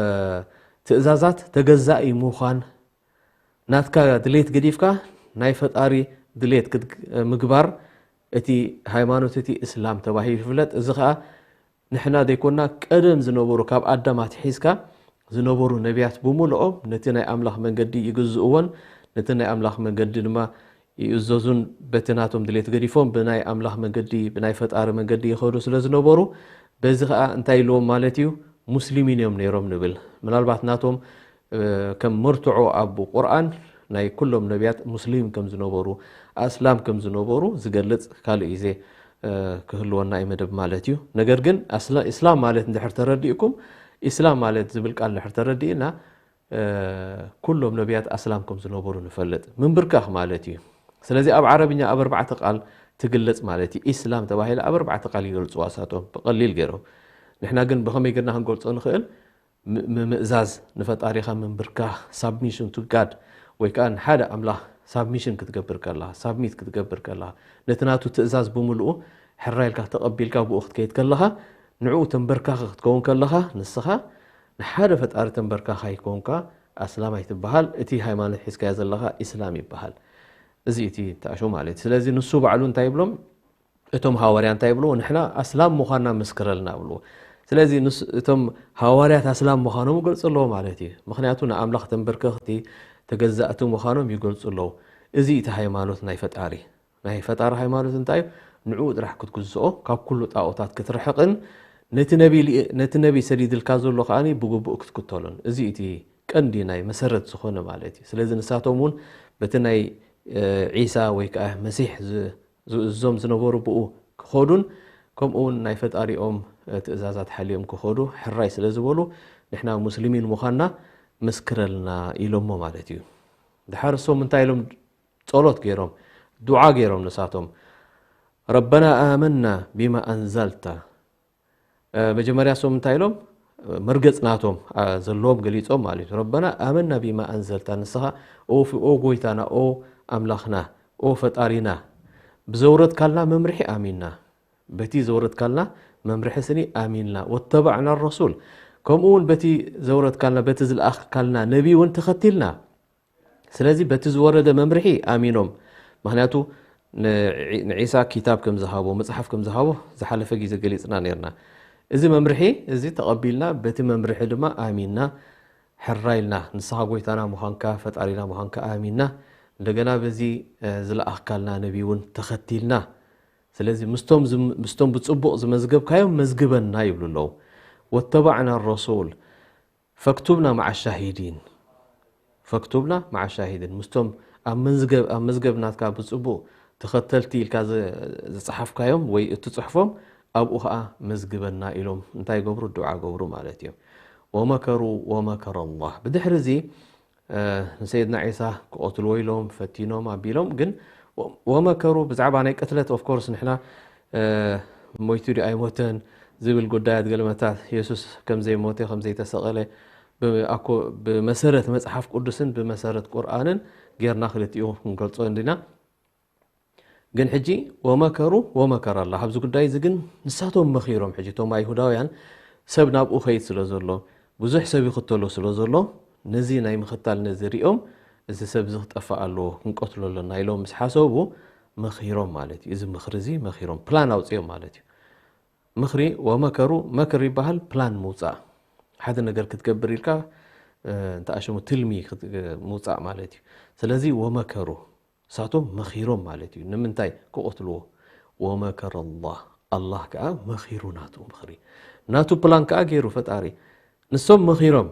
ትእዛዛት ተገዛኢ ምዃን፣ ናትካ ድሌት ገዲፍካ ናይ ፈጣሪ ድሌት ክት-፣ ምግባር፣ እቲ ሃይማኖት እቲ እስላም ተባሂሉ ይፍለጥ። እዚ ኸኣ ንሕና ዘይኮና ቀደም ዝነበሩ፣ ካብ ኣዳም ኣትሒዝካ ዝነበሩ ነቢያት ብምልኦም ነቲ ናይ ኣምላኽ መንገዲ ይግዝእዎን ነቲ ናይ ኣምላኽ መንገዲ ድማ ይእዘዙን፣ በቲ ናቶም ድሌት ገዲፎም ብናይ ኣምላኽ መንገዲ፣ ብናይ ፈጣሪ መንገዲ ይኸዱ ስለ ዝነበሩ፣ በዚ ኸኣ እንታይ ኢልዎም ማለት እዩ? ሙስሊሚን እዮም ነይሮም ንብል። ምናልባት ናቶም፣ እ፣ ከም መርትዖ ኣብ ቁርኣን ናይ ኩሎም ነቢያት ሙስሊም ከም ዝነበሩ፣ ኣስላም ከም ዝነበሩ ዝገልጽ ካልእ ግዜ፣ እ፣ ክህልወና እዩ መደብ ማለት እዩ። ነገር ግን ኣስላ-፣ ኢስላም ማለት እንድሕር ተረዲእኩም፣ ኢስላም ማለት ዝብል ቃል እንድሕር ተረዲእና፣ እ፣ ኩሎም ነቢያት ኣስላም ከም ዝነበሩ ንፈልጥ። ምንብርካኽ ማለት እዩ። ስለዚ ኣብ ዓረብኛ ኣብ ኣርባዕተ ቃል ትግለጽ ማለት እዩ። ኢስላም ተባሂላ ኣብ ኣርባዕተ ቃል ይገልጽዋ እሳቶም ብቐሊል ገይሮም። ንሕና ግን ብኸመይ ጌርና ክንገልጾ ንኽእል? ም-፣ ምምእዛዝ ንፈጣሪኻ፣ ምንብርካኽ፣ ሳብሚሽን ቱ ጋድ፣ ወይ ከኣ ንሓደ ኣምላኽ ሳብሚሽን ክትገብር ከለኻ፣ ሳብሚት ክትገብር ከለኻ፣ ነቲ ናቱ ትእዛዝ ብምልኡ ሕራይ ኢልካ ተቐቢልካ ብኡ ክትከይድ ከለኻ፣ ንዕኡ ተንበርካኺ ክትከውን ከለኻ፣ ንስኻ ንሓደ ፈጣሪ ተንበርካኻይ ኮንካ ኣስላም ኣይትበሃል፣ እቲ ሃይማኖት ሒዝካዮ ዘለኻ ኢስላም ይበሃል። እዚ እቲ ተኣሽሙ ማለት እዩ። ስለዚ ንሱ ባዕሉ እንታይ ይብሎም? እቶም ሃዋርያ እንታይ ይብልዎ? ንሕና ኣስላም ምዃንና መስክረልና ይብልዎ። ስለዚ ንስ-፣ እቶም ሃዋርያት ኣስላም ምዃኖም ይገልጹ ኣለዎ ማለት እዩ። ምኽንያቱ ንኣምላኽ ተንበርከኽቲ ተገዛእቲ ምዃኖም ይገልጹ ኣለዉ። እዚ እቲ ሃይማኖት ናይ ፈጣሪ። ናይ ፈጣሪ ሃይማኖት እንታይ እዩ? ንዕኡ ጥራሕ ክትግዝኦ፣ ካብ ኩሉ ጣኦታት ክትርሕቕን ነቲ ነቢ ልኢ-፣ ነቲ ነቢ ሰዲድልካ ዘሎ ከኣ ብግቡእ ክትክተሎን። እዚ እቲ ቀንዲ ናይ መሰረት ዝኾነ ማለት እዩ። ስለዚ ንሳቶም እውን በቲ ናይ፣ እ፣ ዒሳ ወይ ከኣ መሲሕ ዝ-፣ ዝእዝዞም ዝነበሩ ብኡ ክኸዱን ከምኡ እውን ናይ ፈጣሪኦም፣ እ፣ ትእዛዛት ሓልዮም ክኸዱ ሕራይ ስለ ዝበሉ ንሕና ሙስሊሚን ምዃንና መስክረልና ኢሎሞ ማለት እዩ። ድሓር እሶም እንታይ ኢሎም? ጸሎት ገይሮም፣ ዱዓ ገይሮም ንሳቶም። ረበና ኣመና ቢማ ኣንዘልታ። እ፣ መጀመርያ እሶም እንታይ ኢሎም? መርገጽ ናቶም፣ እ፣ ዘለዎም ገሊጾም ማለት እዩ። ረበና ኣመና ቢማ ኣንዘልታ፣ ንስኻ ኦ ፍ-፣ ኦ ጎይታና፣ ኦ ኣምላኽና፣ ኦ ፈጣሪና፣ ብዘውረድካልና መምርሒ ኣሚንና። በቲ ዘውረድካልና መምርሒ ስኒ ኣሚንና። ወተባዕና ረሱል፣ ከምኡ እውን በቲ ዘውረድካልና፣ በቲ ዝለኣኽካልና ነቢ እውን ተኸቲልና። ስለዚ በቲ ዝወረደ መምርሒ ኣሚኖም። ምኽንያቱ ን-፣ ንዒሳ ኪታብ ከም ዝሃቦ፣ መጽሓፍ ከም ዝሃቦ ዝሓለፈ ግዜ ገሊጽና ነርና። እዚ መምርሒ እዚ ተቐቢልና፣ በቲ መምርሒ ድማ ኣሚንና፣ ሕራይ ኢልና፣ ንስኻ ጎይታና ምዃንካ፣ ፈጣሪና ምዃንካ ኣሚንና፣ እንደገና በዚ፣ እ፣ ዝለኣኽካልና ነቢ እውን ተኸቲልና። ስለዚ ምስቶም ዝም-፣ ምስቶም ብጽቡቕ ዝመዝገብካዮም መዝግበና ይብሉ ኣለዉ። ወተባዕና ረሱል ፈክቱብና መዓ ሻሂዲን። ፈክቱብና መዓ ሻሂዲን። ምስቶም ኣብ መንዝገብ-፣ ኣብ መዝገብ ናትካ ብጽቡቕ ተኸተልቲ ኢልካ ዝ-፣ ዝጸሓፍካዮም ወይ እትጽሕፎም ኣብኡ ኸኣ መዝግበና ኢሎም እንታይ ይገብሩ? ዱዓ ገብሩ ማለት እዩ። ወመከሩ ወመከረ ኣላህ። ብድሕሪ እዚ፣ እ፣ ንሰይድና ዒሳ ክቐትልዎ ኢሎም ፈቲኖም ኣቢሎም፣ ግን ወ-፣ ወመከሩ ብዛዕባ ናይ ቅትለት፣ ኦፍ ኮርስ፣ ንሕና፣ እ፣ ሞይቱ ድዩ ኣይሞተን ዝብል ጉዳያት፣ ገለመታት የሱስ ከም ዘይሞተ፣ ከም ዘይተሰቐለ፣ ብ-፣ ኣኮ-፣ ብመሰረት መጽሓፍ ቅዱስን ብመሰረት ቁርኣንን ጌርና ክልቲኡ ክንገልጾ እንዲና። ግን ሕጂ ወመከሩ ወመከረ ኣላህ። ኣብዚ ጉዳይ እዚ ግን ንሳቶም መኺሮም፣ ሕጂ እቶም ኣይሁዳውያን ሰብ ናብኡ ኸይድ ስለ ዘሎ፣ ብዙሕ ሰብ ይኽተሎ ስለ ዘሎ፣ ነዚ ናይ ምኽታል ነዚ ሪኦም፣ እዚ ሰብ እዚ ክጠፋእ ኣለዎ፣ ክንቀትሎ ኣለና ኢሎም ምስ ሓሰቡ፣ መኺሮም ማለት እዩ። እዚ ምኽሪ እዚ መኺሮም፣ ፕላን ኣውፅኦም ማለት እዩ። ምኽሪ፣ ወመከሩ፣ መክር ይበሃል፣ ፕላን ምውፃእ። ሓደ ነገር ክትገብር ኢልካ፣ እ፣ እንተኣሸሙ ትልሚ ክት-፣ ምውፃእ ማለት እዩ። ስለዚ ወመከሩ፣ እሳቶም መኺሮም ማለት እዩ። ንምንታይ ክቐትልዎ? ወመከረ ኣላህ፣ ኣላህ ከዓ መኺሩ ናቱ ምኽሪ። ናቱ ፕላን ከዓ ገይሩ ፈጣሪ። ንሶም መኺሮም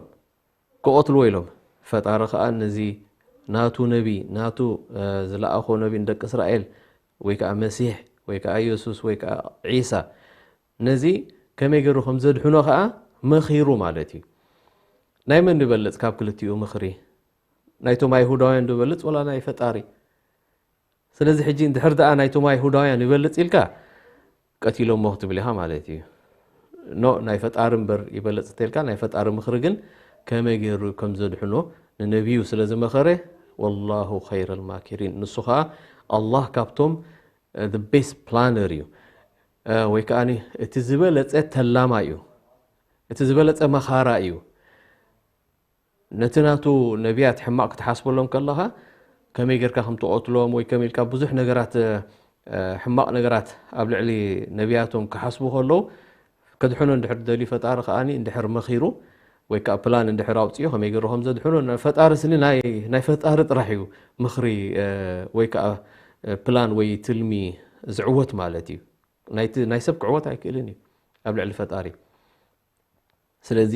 ክቐትልዎ ኢሎም። ፈጣሪ ከዓ ነዚ ናቱ ነቢ፣ ናቱ፣ እ፣ ዝለኣኾ ነቢ ንደቂ እስራኤል፣ ወይ ከዓ መሲሕ፣ ወይ ከዓ የሱስ፣ ወይ ከዓ ዒሳ፣ ነዚ ከመይ ገይሩ ከም ዘድሕኖ ከዓ መኺሩ ማለት እዩ። ናይ መን ይበልጽ ካብ ክልቲኡ ምኽሪ? ናይቶም ኣይሁዳውያን ዶ ይበልጽ ወላ ናይ ፈጣሪ? ስለዚ ሕጂ እንድሕር ደኣ ናይቶም ኣይሁዳውያን ይበልጽ ኢልካ፣ ቀቲሎሞ ክትብል ኢኻ ማለት እዩ። ኖ፣ ናይ ፈጣሪ እምበር ይበልጽ እንተልካ፣ ናይ ፈጣሪ ምኽሪ ግን ከመይ ገይሩ ከም ዘድሕኖ ንነቢዩ ስለ ዝመኸረ፣ ወላሁ ኸይረል ማኪሪን፣ ንሱ ኸኣ ኣላህ ካብቶም፣ እ፣ the best planner እዩ። እ፣ ወይ ከኣ እቲ ዝበለጸ ተላማይ እዩ። እቲ ዝበለጸ መኻራ እዩ። ነቲ ናቱ ነቢያት ሕማቕ ክትሓስበሎም ከለኻ፣ ከመይ ጌርካ ከም ትቐትሎም ወይ ከመይ ኢልካ ብዙሕ ነገራት፣ እ፣ ሕማቕ ነገራት ኣብ ልዕሊ ነቢያቶም ክሓስቡ ከለዉ፣ ከድሕኖ እንድሕር ደልዩ ፈጣሪ ከኣኒ እንድሕር መኺሩ ወይ ከኣ ፕላን እንድሕር ኣውጺኡ ከመይ ገይሩ ከም ዘድሕኖ፣ ነ-፣ ፈጣሪ ስኒ ናይ፣ ናይ ፈጣሪ ጥራሕ እዩ ምኽሪ፣ እ፣ ወይ ከኣ፣ እ፣ ፕላን ወይ ትልሚ ዝዕወት ማለት እዩ። ናይቲ፣ ናይ ሰብ ክዕወት ኣይክእልን እዩ ኣብ ልዕሊ ፈጣሪ። ስለዚ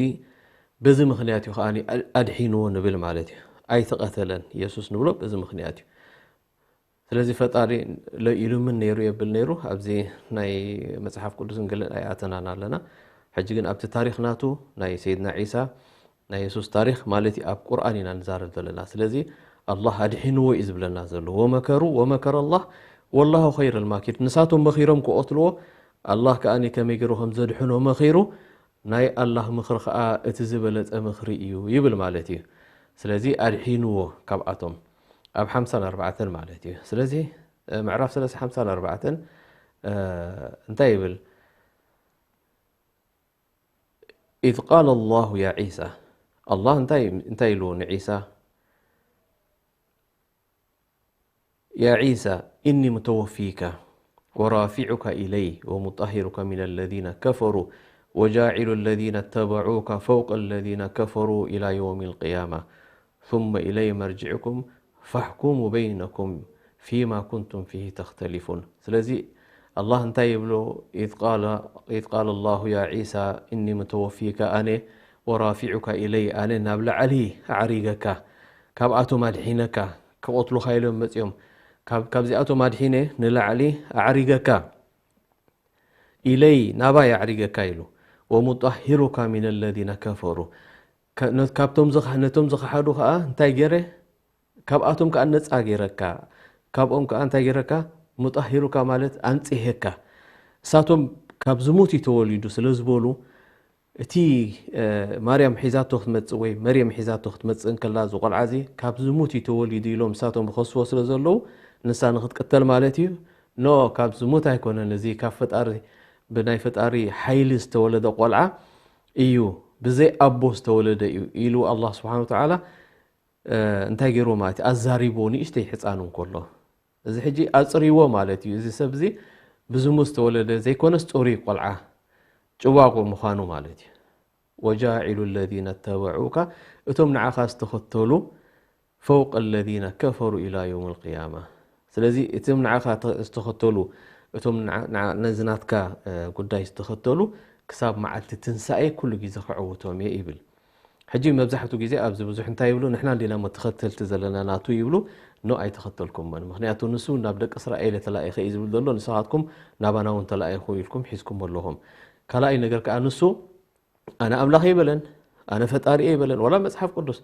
በዚ ምኽንያት እዩ ከኣ ኣ-፣ ኣድሒንዎ ንብል ማለት እዩ። ኣይተቐተለን የሱስ ንብሎ በዚ ምኽንያት እዩ። ስለዚ ፈጣሪ ለ-፣ ኢሉምን ነይሩ የብል ነይሩ፣ ኣብዚ ናይ መጽሓፍ ቅዱስን ገለን ኣይኣተናን ኣለና። ሕጂ ግን ኣብቲ ታሪኽ ናቱ ናይ ሰይድና ዒሳ ናይ የሱስ ታሪኽ ማለት እዩ፣ ኣብ ቁርኣን ኢና ንዛረብ ዘለና። ስለዚ ኣላህ ኣድሒንዎ እዩ ዝብለና ዘሎ። ወመከሩ ወመከረ ኣላህ ወላሁ ኸይረል ማኪር። ንሳቶም መኺሮም ክቐትልዎ፣ ኣላህ ከኣ ከመይ ገይሩ ከም ዘድሕኖ መኺሩ፣ ናይ ኣላህ ምኽሪ ከኣ እቲ ዝበለጸ ምኽሪ እዩ ይብል ማለት እዩ። ስለዚ ኣድሒንዎ ካብኣቶም ኣብ ሓምሳን ኣርባዕተን ማለት እዩ። ስለዚ፣ እ፣ ምዕራፍ ሰለስተ ሓምሳን ኣርባዕተን፣ እ፣ እንታይ ይብል? إذ قال الله يا عيسى، ኣላህ እንታይ፣ እንታይ ኢልዎ ንዒሳ? يا عيسى إني متوفيك ورافعك إلي ومطهرك من الذين كفروا وجاعل الذين اتبعوك فوق الذين كفروا إلى يوم القيامة ثم إلي مرجعكم فأحكم بينكم فيما كنتم فيه تختلفون። ስለዚ ኣላህ እንታይ ይብሎ? إذ قال، إذ قال الله يا عيسى إني متوفيك፣ ኣነ ورافعك إلي، ኣነ ናብ ላዕሊ ኣዕሪገካ፣ ካብኣቶም ኣድሒነካ፣ ክቐትሉኻ ኢሎም መጺኦም፣ ካብ፣ ካብዚኣቶም ኣድሒነ ንላዕሊ ኣዕሪገካ፣ ኢለይ፣ ናባይ ኣዕሪገካ ኢሉ፣ ወሙጣሂሩካ ሚነ ለዚነ ከፈሩ፣ ከ-፣ ነ-፣ ካብቶም ዝኸ-፣ ነቶም ዝኸሓዱ ኸኣ እንታይ ገይረ? ካብኣቶም ከኣ ነጻ ገይረካ፣ ካብኦም ከኣ እንታይ ገይረካ? ሙጣሂሩካ ማለት ኣንጽሄካ። እሳቶም ካብ ዝሙት እዩ ተወሊዱ ስለ ዝበሉ፣ እቲ፣ እ፣ ማርያም ሒዛቶ ክትመጽእ ወይ መርየም ሒዛቶ ክትመጽእ እንከላ፣ እዚ ቆልዓ እዚ ካብ ዝሙት እዩ ተወሊዱ ኢሎም ንሳቶም ይኸስዎ ስለ ዘለዉ፣ ንሳ ንኽትቅተል ማለት እዩ። ኖ፣ ካብ ዝሙት ኣይኮነን፣ እዚ ካብ ፈጣሪ፣ ብናይ ፈጣሪ ሓይሊ ዝተወለደ ቆልዓ እዩ፣ ብዘይ ኣቦ ዝተወለደ እዩ ኢሉ ኣላህ ስብሓነ ወተዓላ፣ እ፣ እንታይ ገይርዎ ማለት እዩ? ኣዛሪብዎ፣ ንእሽተይ ሕፃን እንከሎ። እዚ ሕጂ ኣጽርይዎ ማለት እዩ። እዚ ሰብ እዚ ብዝሙት ዝተወለደ ዘይኮነስ ጽሩይ ቆልዓ፣ ጭዋቑ ምዃኑ ማለት እዩ። ወጃዒሉ ለዚነ ተበዑካ፣ እቶም ንዓኻ ዝተኸተሉ፣ ፈውቀ ለዚነ ከፈሩ ኢላ የውም ልቅያማ። ስለዚ እቶም ንዓኻ ተ-፣ ዝተኸተሉ፣ እቶም ንዓ-፣ ንዓ-፣ ነዚ ናትካ፣ እ፣ ጉዳይ ዝተኸተሉ፣ ክሳብ መዓልቲ ትንሳኤ ኩሉ ግዜ ከዕውቶም እየ ይብል። ሕጂ መብዛሕትኡ ግዜ ኣብዚ ብዙሕ እንታይ ይብሉ? ንሕና እንዲና እሞ ተኸተልቲ ዘለና ናቱ ይብሉ። ኖ፣ ኣይተኸተልኩሞን። ምኽንያቱ ንሱ ናብ ደቂ እስራኤል እየ ተላኢኸ እዩ ዝብል ዘሎ። ንስኻትኩም ናባና እውን ተላኢኹ ኢልኩም ሒዝኩሞ ኣለኹም። ካልኣይ ነገር ከኣ ንሱ ኣነ ኣምላኽ ኣይበለን፣ ኣነ ፈጣሪ እየ ኣይበለን። ዋላ መጽሓፍ ቅዱስ፣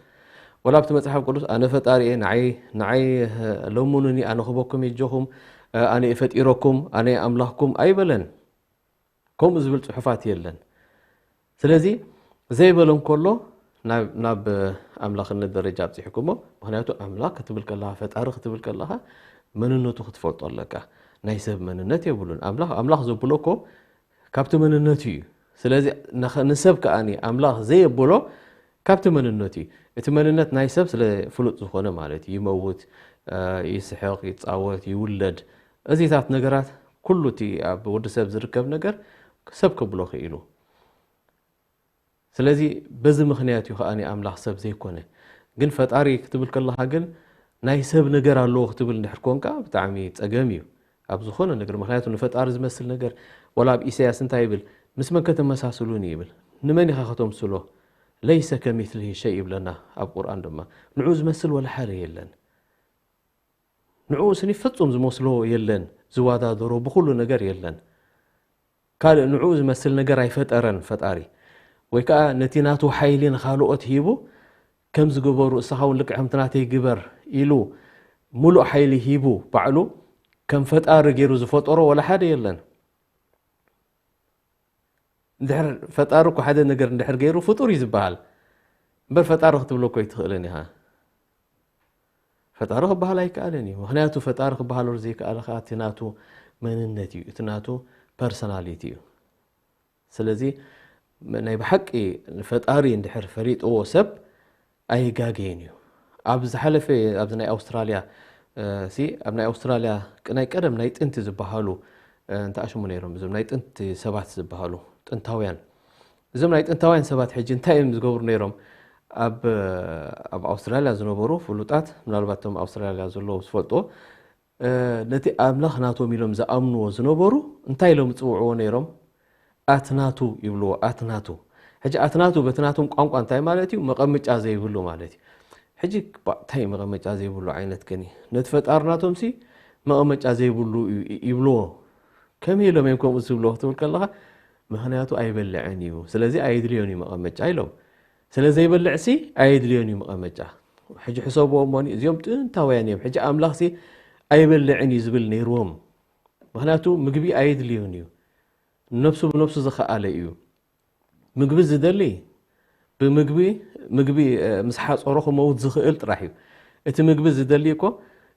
ዋላ ኣብቲ መጽሓፍ ቅዱስ ኣነ ፈጣሪ እየ፣ ንዓይ፣ ንዓይ፣ እ፣ ለምኑኒ፣ ኣነ ክበኩም እየ ኣጆኹም፣ እ፣ ኣነ እየ ፈጢረኩም፣ ኣነ እየ ኣምላኽኩም ኣይበለን። ከምኡ ዝብል ጽሑፋት የለን። ስለዚ ዘይበለ እንከሎ ናብ፣ ናብ ኣምላኽነት ደረጃ ኣብጺሕኩሞ። ምኽንያቱ ኣምላኽ ክትብል ከለኻ፣ ፈጣሪ ክትብል ከለኻ መንነቱ ክትፈልጦ ኣለካ። ናይ ሰብ መንነት የብሉን። ኣምላኽ፣ ኣምላኽ ዘብሎ እኮ ካብቲ መንነቱ እዩ። ስለዚ ንኸ-፣ ንሰብ ከኣ ኣምላኽ ዘየብሎ ካብቲ መንነቱ እዩ። እቲ መንነት ናይ ሰብ ስለ ፍሉጥ ዝኾነ ማለት እዩ። ይመውት፣ ይስሕቕ፣ ይጻወት፣ ይውለድ። እዚታት ነገራት፣ ኩሉ እቲ ኣብ ወዲ ሰብ ዝርከብ ነገር ሰብ ከብሎ ክኢሉ። ስለዚ በዚ ምኽንያት እዩ ከኣ ኣምላኽ ሰብ ዘይኮነ። ግን ፈጣሪ ክትብል ከለኻ ግን ናይ ሰብ ነገር ኣለዎ ክትብል እንድሕር ኮንካ ብጣዕሚ ጸገም እዩ ኣብ ዝኾነ ነገር። ምኽንያቱ ንፈጣሪ ዝመስል ነገር፣ ወላ ኣብ ኢሳያስ እንታይ ይብል? "ምስ መን ከተመሳስሉኒ?" ይብል። ንመን ኢኻ ከተምስሎ? "ለይሰ ከሚስሊሂ ሸይ" ይብለና ኣብ ቁርኣን ድማ። ንዑ ዝመስል ወላ ሓደ የለን። ንዑ ስኒ ፍጹም ዝመስሎ የለን፣ ዝወዳደሮ ብኹሉ ነገር የለን። ካልእ ንዑ ዝመስል ነገር ኣይፈጠረን ፈጣሪ። ወይ ከኣ ነቲ ናቱ ሓይሊ ንኻልኦት ሂቡ፣ ከም ዝገበሩ እስኻ እውን ልክዕ ከምቲ ናተይ ግበር ኢሉ ሙሉእ ሓይሊ ሂቡ ባዕሉ ከም ፈጣሪ ገይሩ ዝፈጠሮ ወላ ሓደ የለን። እንድሕር ፈጣሪ እኮ ሓደ ነገር እንድሕር ገይሩ ፍጡር እዩ ዝበሃል። እምበር ፈጣሪ ክትብሎ እኮ ኣይትኽእልን ኢኻ። ፈጣሪ ክበሃል ኣይከኣልን እዩ። ምኽንያቱ ፈጣሪ ክበሃለሉ ዘይከኣለ ኸኣ እቲ ናቱ መንነት እዩ፣ እቲ ናቱ ፐርሰናሊቲ እዩ። ስለዚ ናይ ብሓቂ ንፈጣሪ እንድሕር ፈሊጥዎ ሰብ ኣይጋገይን እዩ። ኣብ ዝሓለፈ ኣብዚ ናይ ኣውስትራልያ እ፣ ሲ ኣብ ናይ ኣውስትራልያ ቅ- ናይ ቀደም ናይ ጥንቲ ዝበሃሉ እ፣ እንታይ ሽሙ ነይሮም እዞም ናይ ጥንቲ ሰባት ዝበሃሉ ጥንታውያን እዞም ናይ ጥንታውያን ሰባት ሕጂ እንታይ እዮም ዝገብሩ ነይሮም? ኣብ ኣብ ኣውስትራልያ ዝነበሩ ፍሉጣት፣ ምናልባት እቶም ኣውስትራልያ ዘለዉ ዝፈልጥዎ፣ ነቲ ኣምላኽ ናቶም ኢሎም ዝኣምንዎ ዝነበሩ እንታይ ኢሎም ዝጽውዕዎ ነይሮም? ኣትናቱ ይብልዎ። ኣትናቱ ሕጂ ኣትናቱ በቲ ናቶም ቋንቋ እንታይ ማለት እዩ? መቐመጫ ዘይብሉ ማለት እዩ። ሕጂ እንታይ መቐመጫ ዘይብሉ ዓይነት ግን እዩ? ነቲ ፈጣሪ ናቶም ሲ መቐመጫ ዘይብሉ ይብልዎ። ከመይ ኢሎም እዮም ከምኡ ዝብልዎ ክትብል ከለኻ፣ ምኽንያቱ ኣይበልዕን እዩ፣ ስለዚ ኣየድልዮን እዩ መቐመጫ ኢሎም። ስለ ዘይበልዕ ሲ ኣየድልዮን እዩ መቐመጫ። ሕጂ ሕሰብዎ እሞኒ፣ እዚኦም ጥንታውያን እዮም። ሕጂ ኣምላኽ ሲ ኣይበልዕን እዩ ዝብል ነይርዎም። ምኽንያቱ ምግቢ ኣየድልዮን እዩ። ነብሱ ብነብሱ ዝኸኣለ እዩ። ምግቢ ዝደሊ፣ ብምግቢ፣ ምግቢ ምስ ሓፀሮ ክመውት ዝኽእል ጥራሕ እዩ። እቲ ምግቢ ዝደሊ እኮ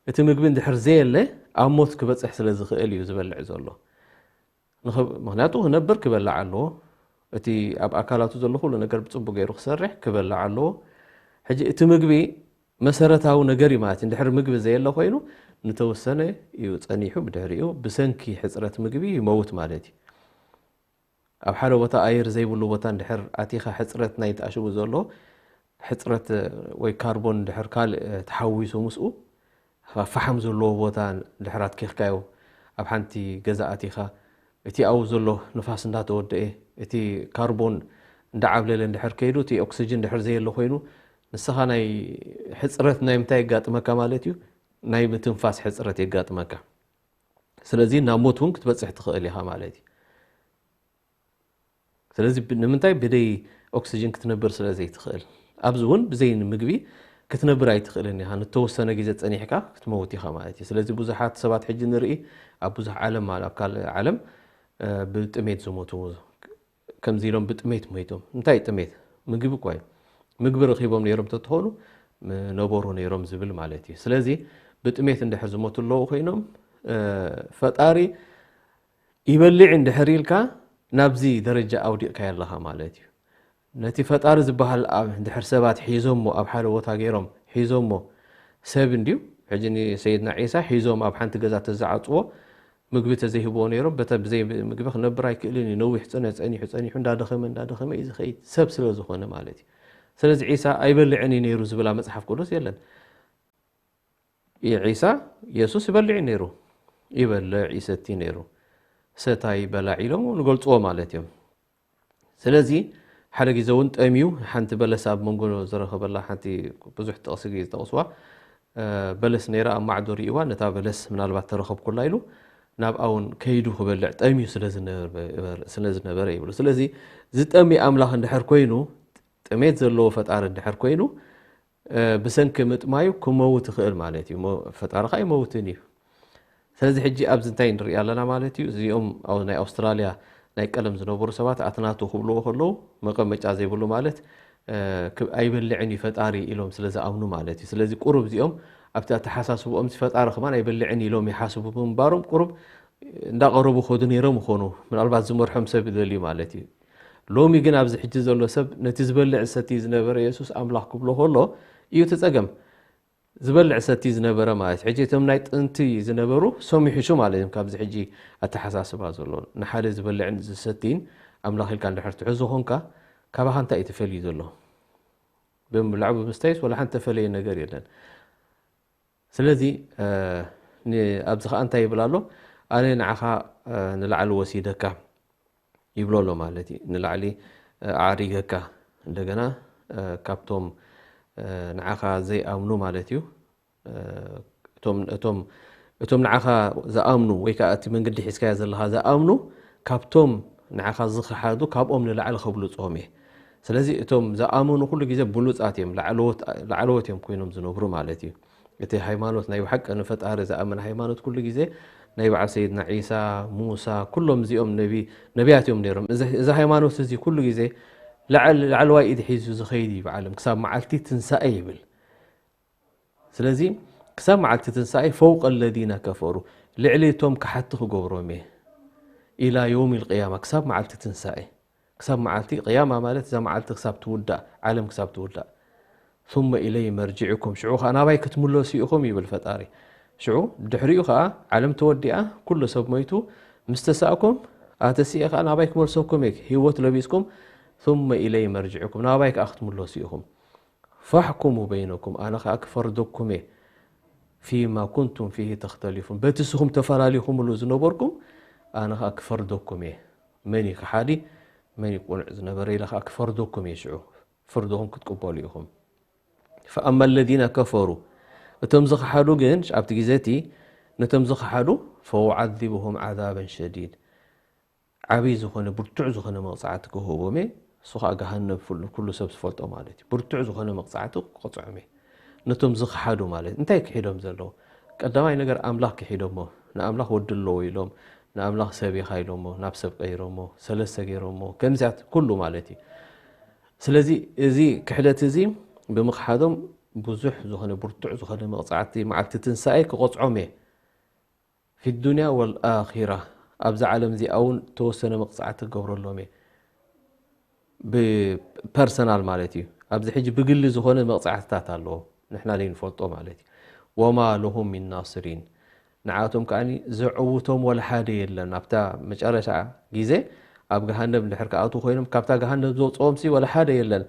እቲ ምግቢ እንድሕር ዘየለ ኣብ ሞት ክበፅሕ ስለ ዝኽእል እዩ ዝበልዕ ዘሎ። ምኽንያቱ ክነብር ክበልዕ ኣለዎ። እቲ ኣብ ኣካላቱ ዘሎ ኩሉ ነገር ብፅቡቅ ገይሩ ክሰርሕ ክበልዕ ኣለዎ። ሕጂ እቲ ምግቢ መሰረታዊ ነገር እዩ ማለት እዩ። እንድሕር ምግቢ ዘየለ ኮይኑ ንተወሰነ እዩ ፀኒሑ፣ ብድሕሪኡ ብሰንኪ ሕፅረት ምግቢ ይመውት ማለት እዩ። ኣብ ሓደ ቦታ ኣየር ዘይብሉ ቦታ እንድሕር ኣቲኻ ሕፅረት ናይ ተኣሽቡ ዘሎ ሕፅረት ወይ ካርቦን እንድሕር ካልእ ተሓዊሱ ምስኡ ፈሓም ዘለዎ ቦታ እንድሕር ኣትኪኽካዮ ኣብ ሓንቲ ገዛ ኣቲኻ እቲ ኣብኡ ዘሎ ንፋስ እንዳተወደኤ እቲ ካርቦን እንዳዓብለለ እንድሕር ከይዱ እቲ ኦክስጅን እንድሕር ዘየለ ኮይኑ ንስኻ ናይ ሕፅረት ናይ ምንታይ የጋጥመካ ማለት እዩ? ናይ ምትንፋስ ሕፅረት የጋጥመካ። ስለዚ ናብ ሞት እውን ክትበፅሕ ትኽእል ኢኻ ማለት እዩ። ስለዚ ንምንታይ ብደይ ኦክስጅን ክትነብር ስለ ዘይትኽእል ኣብዚ እውን ብዘይ ምግቢ ክትነብር ኣይትኽእልን ኢኻ። ንተወሰነ ግዜ ፀኒሕካ ክትመውት ኢኻ ማለት እዩ። ስለዚ ብዙሓት ሰባት ሕጂ ንርኢ ኣብ ብዙሕ ዓለም ማለት ኣብ ካልእ ዓለም ብጥሜት ዝሞቱ ከምዚ ኢሎም ብጥሜት ሞይቶም። እንታይ ጥሜት? ምግቢ እኳ እዩ። ምግቢ ረኺቦም ነይሮም ተትኾኑ ነበሩ ነይሮም ዝብል ማለት እዩ። ስለዚ ብጥሜት እንድሕር ዝሞቱ ኣለዉ ኮይኖም ፈጣሪ ይበልዕ እንድሕር ኢልካ ናብዚ ደረጃ ኣውዲቕካዮ ኣለኻ ማለት እዩ። ነቲ ፈጣሪ ዝበሃል ኣብ እንድሕር ሰባት ሒዞሞ ኣብ ሓደ ቦታ ገይሮም ሒዞሞ ሰብ እንድዩ። ሕጂ ንሰይድና ዒሳ ሒዞም ኣብ ሓንቲ ገዛ ተዝዓጽዎ ምግቢ ተዘይህብዎ ነይሮም በተ ብዘይ ምግቢ ክነብር ኣይክእልን እዩ። ነዊሕ ጽነ ጸኒሑ ጸኒሑ እንዳደኸመ እንዳደኸመ እዩ ዝኸይድ ሰብ ስለ ዝኾነ ማለት እዩ። ስለዚ ዒሳ ኣይበልዕን እዩ ነይሩ ዝብላ መጽሓፍ ቅዱስ የለን። ዒሳ የሱስ ይበልዕ ነይሩ፣ ይበልዕ ይሰቲ ነይሩ። ሰታይ በላዕ ኢሎም ንገልፅዎ ማለት እዮም። ስለዚ ሓደ ግዜ እውን ጠምዩ ሓንቲ በለስ ኣብ መንጎ ዝረኸበላ ሓንቲ ብዙሕ ጥቕሲ ዝጠቕስዋ በለስ ነይራ ኣብ ማዕዶ ርእይዋ ነታ በለስ ምናልባት ተረኸብኩላ ኢሉ ናብኣ እውን ከይዱ ክበልዕ ጠምዩ ስለ ዝነበረ ይብሉ። ስለዚ ዝጠሚ ኣምላኽ እንድሕር ኮይኑ ጥሜት ዘለዎ ፈጣሪ እንድሕር ኮይኑ ብሰንኪ ምጥማዩ ክመውት ይኽእል ማለት እዩ። ፈጣሪ ከዓ ይመውትን እዩ። ስለዚ ሕጂ ኣብዚ እንታይ ንርኢ ኣለና ማለት እዩ? እዚኦም ናይ ኣውስትራልያ ናይ ቀደም ዝነበሩ ሰባት ኣትናቱ ክብልዎ ከለዉ መቐመጫ ዘይብሉ ማለት ኣይበልዕን እዩ ፈጣሪ ኢሎም ስለ ዝኣምኑ ማለት እዩ። ስለዚ ቁሩብ እዚኦም ኣብቲ ኣተሓሳስብኦም ፈጣሪ ከማን ኣይበልዕን ኢሎም ይሓስቡ ብምንባሮም ቁሩብ እንዳቐረቡ ከዱ ነይሮም ይኾኑ። ምናልባት ዝመርሖም ሰብ ይደልዩ ማለት እዩ። ሎሚ ግን ኣብዚ ሕጂ ዘሎ ሰብ ነቲ ዝበልዕ ዝሰቲ ዝነበረ የሱስ ኣምላኽ ክብሎ ከሎ እዩ እቲ ጸገም። ዝበልዕ ሰቲ ዝነበረ ማለት ሕጂ እቶም ናይ ጥንቲ ዝነበሩ ሰሚሑ ሹ ማለት እዮም። ካብዚ ሕጂ ኣተሓሳስባ ዘሎ ንሓደ ዝበልዕን ዝሰቲን ኣምላኽ ኢልካ እንድሕር ትሕዞ ኮንካ ካባኻ እንታይ እዩ ተፈልዩ ዘሎ? ብምብላዕ ብምስታይስ ወላ ሓንቲ ተፈለየ ነገር የለን። ስለዚ ኣብዚ ከዓ እንታይ ይብል ኣሎ? ኣነ ንዓኻ ንላዕሊ ወሲደካ ይብሎ ኣሎ ማለት እዩ። ንላዕሊ ኣዕሪገካ እንደገና ካብቶም ንዓኻ ዘይኣምኑ ማለት እዩ። እቶም ንዓኻ ዝኣምኑ ወይ ከዓ እቲ መንገዲ ሒዝካዮ ዘለኻ ዝኣምኑ ካብቶም ንዓኻ ዝኸሓዱ ካብኦም ንላዕሊ ከብልፅኦም እየ። ስለዚ እቶም ዝኣመኑ ኩሉ ግዜ ብሉፃት እዮም፣ ላዕለዎት እዮም ኮይኖም ዝነብሩ ማለት እዩ። እቲ ሃይማኖት ናይ ብሓቂ ንፈጣሪ ዝኣምን ሃይማኖት ኩሉ ግዜ ናይ በዓል ሰይድና ዒሳ፣ ሙሳ፣ ኩሎም እዚኦም ነቢ ነቢያት እዮም ነይሮም። እዚ ሃይማኖት እዚ ኩሉ ግዜ ላዕለዋይ ኢድ ሒዙ ዝኸይድ እዩ ብዓለም ክሳብ መዓልቲ ትንሳኤ ይብል። ስለዚ ክሳብ መዓልቲ ትንሳኤ ፈውቀ ለዚነ ከፈሩ ልዕሊ እቶም ክሓቲ ክገብሮም እየ ኢላ የውም ልቅያማ ክሳብ መዓልቲ ትንሳኤ ክሳብ መዓልቲ ቅያማ ማለት እዛ መዓልቲ ክሳብ ትውዳእ ዓለም ክሳብ ትውዳእ ثم إلي مرجعكم ሽዑ ከዓ ናባይ ክትምለሱ ኢኹም ይብል ፈጣሪ። ሽዑ ድሕሪኡ ከዓ ዓለም ተወዲኣ ኩሉ ሰብ ሞይቱ ምስ ተሳእኩም ኣተሲኤ ከዓ ናባይ ክመልሰኩም እየ ህይወት ለቢስኩም ثم إلي مرجعكم ናባይ ከዓ ክትምለሱ ኢኹም فاحكموا بينكم ኣነ ከዓ ክፈርደኩም እየ فيما كنتم فيه تختلفون በቲ ንስኹም ተፈላሊኹምሉ ዝነበርኩም ኣነ ከዓ ክፈርደኩም እየ መን እዩ ከሓዲ መን እዩ ቅኑዕ ዝነበረ ኢለ ከዓ ክፈርደኩም እየ ሽዑ ፍርድኹም ክትቅበሉ ኢኹም فأما الذين كفروا እቶም ዝኸሓዱ ግን ኣብቲ ግዜ እቲ ነቶም ዝኸሓዱ فأعذبهم عذابا شديد ዓብዪ ዝኾነ ብርቱዕ ዝኾነ መቕፃዕቲ ክህቦም እየ እሱ ከዓ ገሃነብ ኩሉ ሰብ ዝፈልጦ ማለት እዩ ብርቱዕ ዝኾነ መቕፃዕቲ ክቐፅዖም እየ ነቶም ዝኸሓዱ ማለት እንታይ ክሒዶም ዘለዉ ቀዳማይ ነገር ኣምላኽ ክሒዶሞ ንኣምላኽ ወዲ ኣለዎ ኢሎም ንኣምላኽ ሰብ ኢኻ ኢሎሞ ናብ ሰብ ቀይሮሞ ሰለስተ ገይሮሞ ከምዚያት ኩሉ ማለት እዩ ስለዚ እዚ ክሕደት እዚ ብምኽሓዶም ብዙሕ ዝኾነ ብርቱዕ ዝኾነ መቕፃዕቲ መዓልቲ ትንሳኤ ክቐፅዖም እየ في الدنيا والآخرة ኣብዛ ዓለም እዚኣ እውን ተወሰነ መቕፃዕቲ ክገብረሎም እየ ብፐርሰናል ማለት እዩ ኣብዚ ሕጂ ብግሊ ዝኾነ መቕፃዕትታት ኣለዎ ንሕና ዘይንፈልጦ ማለት እዩ وما لهم من ناصرين ንዓቶም ከዓ ዘዕውቶም ወላ ሓደ የለን ኣብታ መጨረሻ ግዜ ኣብ ገሃነብ እንድሕር ክኣትዉ ኮይኖም ካብታ ገሃነብ ዘውፅኦም ሲ ወላ ሓደ የለን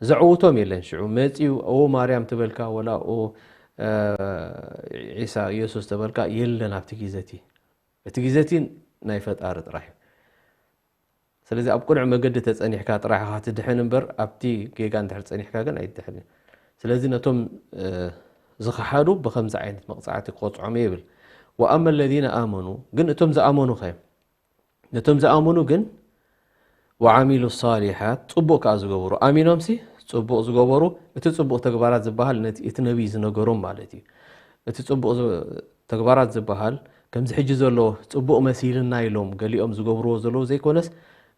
ዘዕውቶም የለን ሽዑ መፂኡ ኦ ማርያም ትበልካ ወላ ኦ ዒሳ ኢየሱስ ተበልካ የለን ኣብቲ ግዜ እቲ እቲ ግዜ እቲ ናይ ፈጣሪ ጥራሕ እዩ ስለዚ ኣብ ቅኑዕ መገዲ ተፀኒሕካ ጥራሕ ኢኻ ትድሕን እምበር ኣብቲ ጌጋ እንድሕር ፀኒሕካ ግን ኣይትድሕን እዩ ስለዚ ነቶም ዝኸሓዱ ብከምዚ ዓይነት መቕፃዕቲ ክቆፅዖም እየ ይብል وأما الذين آمنوا ግን እቶም ዝኣመኑ ኸ ነቶም ዝኣመኑ ግን وعملوا الصالحات ፅቡቕ ከዓ ዝገበሩ ኣሚኖምሲ ፅቡቕ ዝገበሩ እቲ ፅቡቕ ተግባራት ዝበሃል ነቲ እቲ ነቢይ ዝነገሮም ማለት እዩ እቲ ፅቡቕ ተግባራት ዝበሃል ከምዚ ሕጂ ዘሎ ፅቡቕ መሲልና ኢሎም ገሊኦም ዝገብርዎ ዘለዉ ዘይኮነስ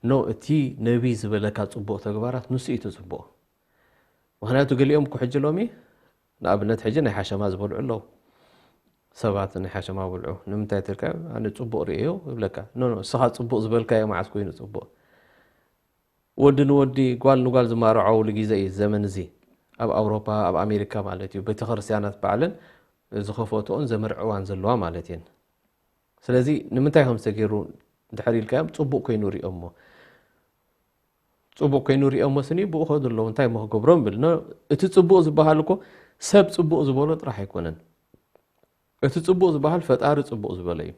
ኖ እቲ ነቢይ ዝበለካ ፅቡቕ ተግባራት ንሱ እዩ እቲ ፅቡቕ ምክንያቱ ገሊኦም እኮ ሕጂ ሎሚ ንኣብነት ሕጂ ናይ ሓሸማ ዝበልዑ ኣለዉ ሰባት ናይ ሓሸማ ብልዑ ንምንታይ ትልካ ኣነ ፅቡቅ ርእዮ ይብለካ ኖ ኖ እስኻ ፅቡቅ ዝበልካዮ መዓስ ኮይኑ ፅቡቅ ወዲ ንወዲ ጓል ንጓል ዝማርዓውሉ ግዜ እዩ ዘመን እዚ ኣብ ኣውሮፓ ኣብ ኣሜሪካ ማለት እዩ ቤተክርስትያናት ባዕለን ዝኸፈትኦን ዘመርዕዋን ዘለዋ ማለት እየን ስለዚ ንምንታይ ከም ዝተገይሩ ድሕር ኢልካዮም ፅቡቅ ኮይኑ ሪኦሞ ፅቡቅ ኮይኑ ሪኦሞ ስኒ ብኡ ከዱ ኣለዉ እንታይ ሞ ክገብሮም ብል እቲ ፅቡቅ ዝበሃል እኮ ሰብ ፅቡቅ ዝበሎ ጥራሕ ኣይኮነን እቲ ፅቡቅ ዝበሃል ፈጣሪ ፅቡቅ ዝበሎ እዩ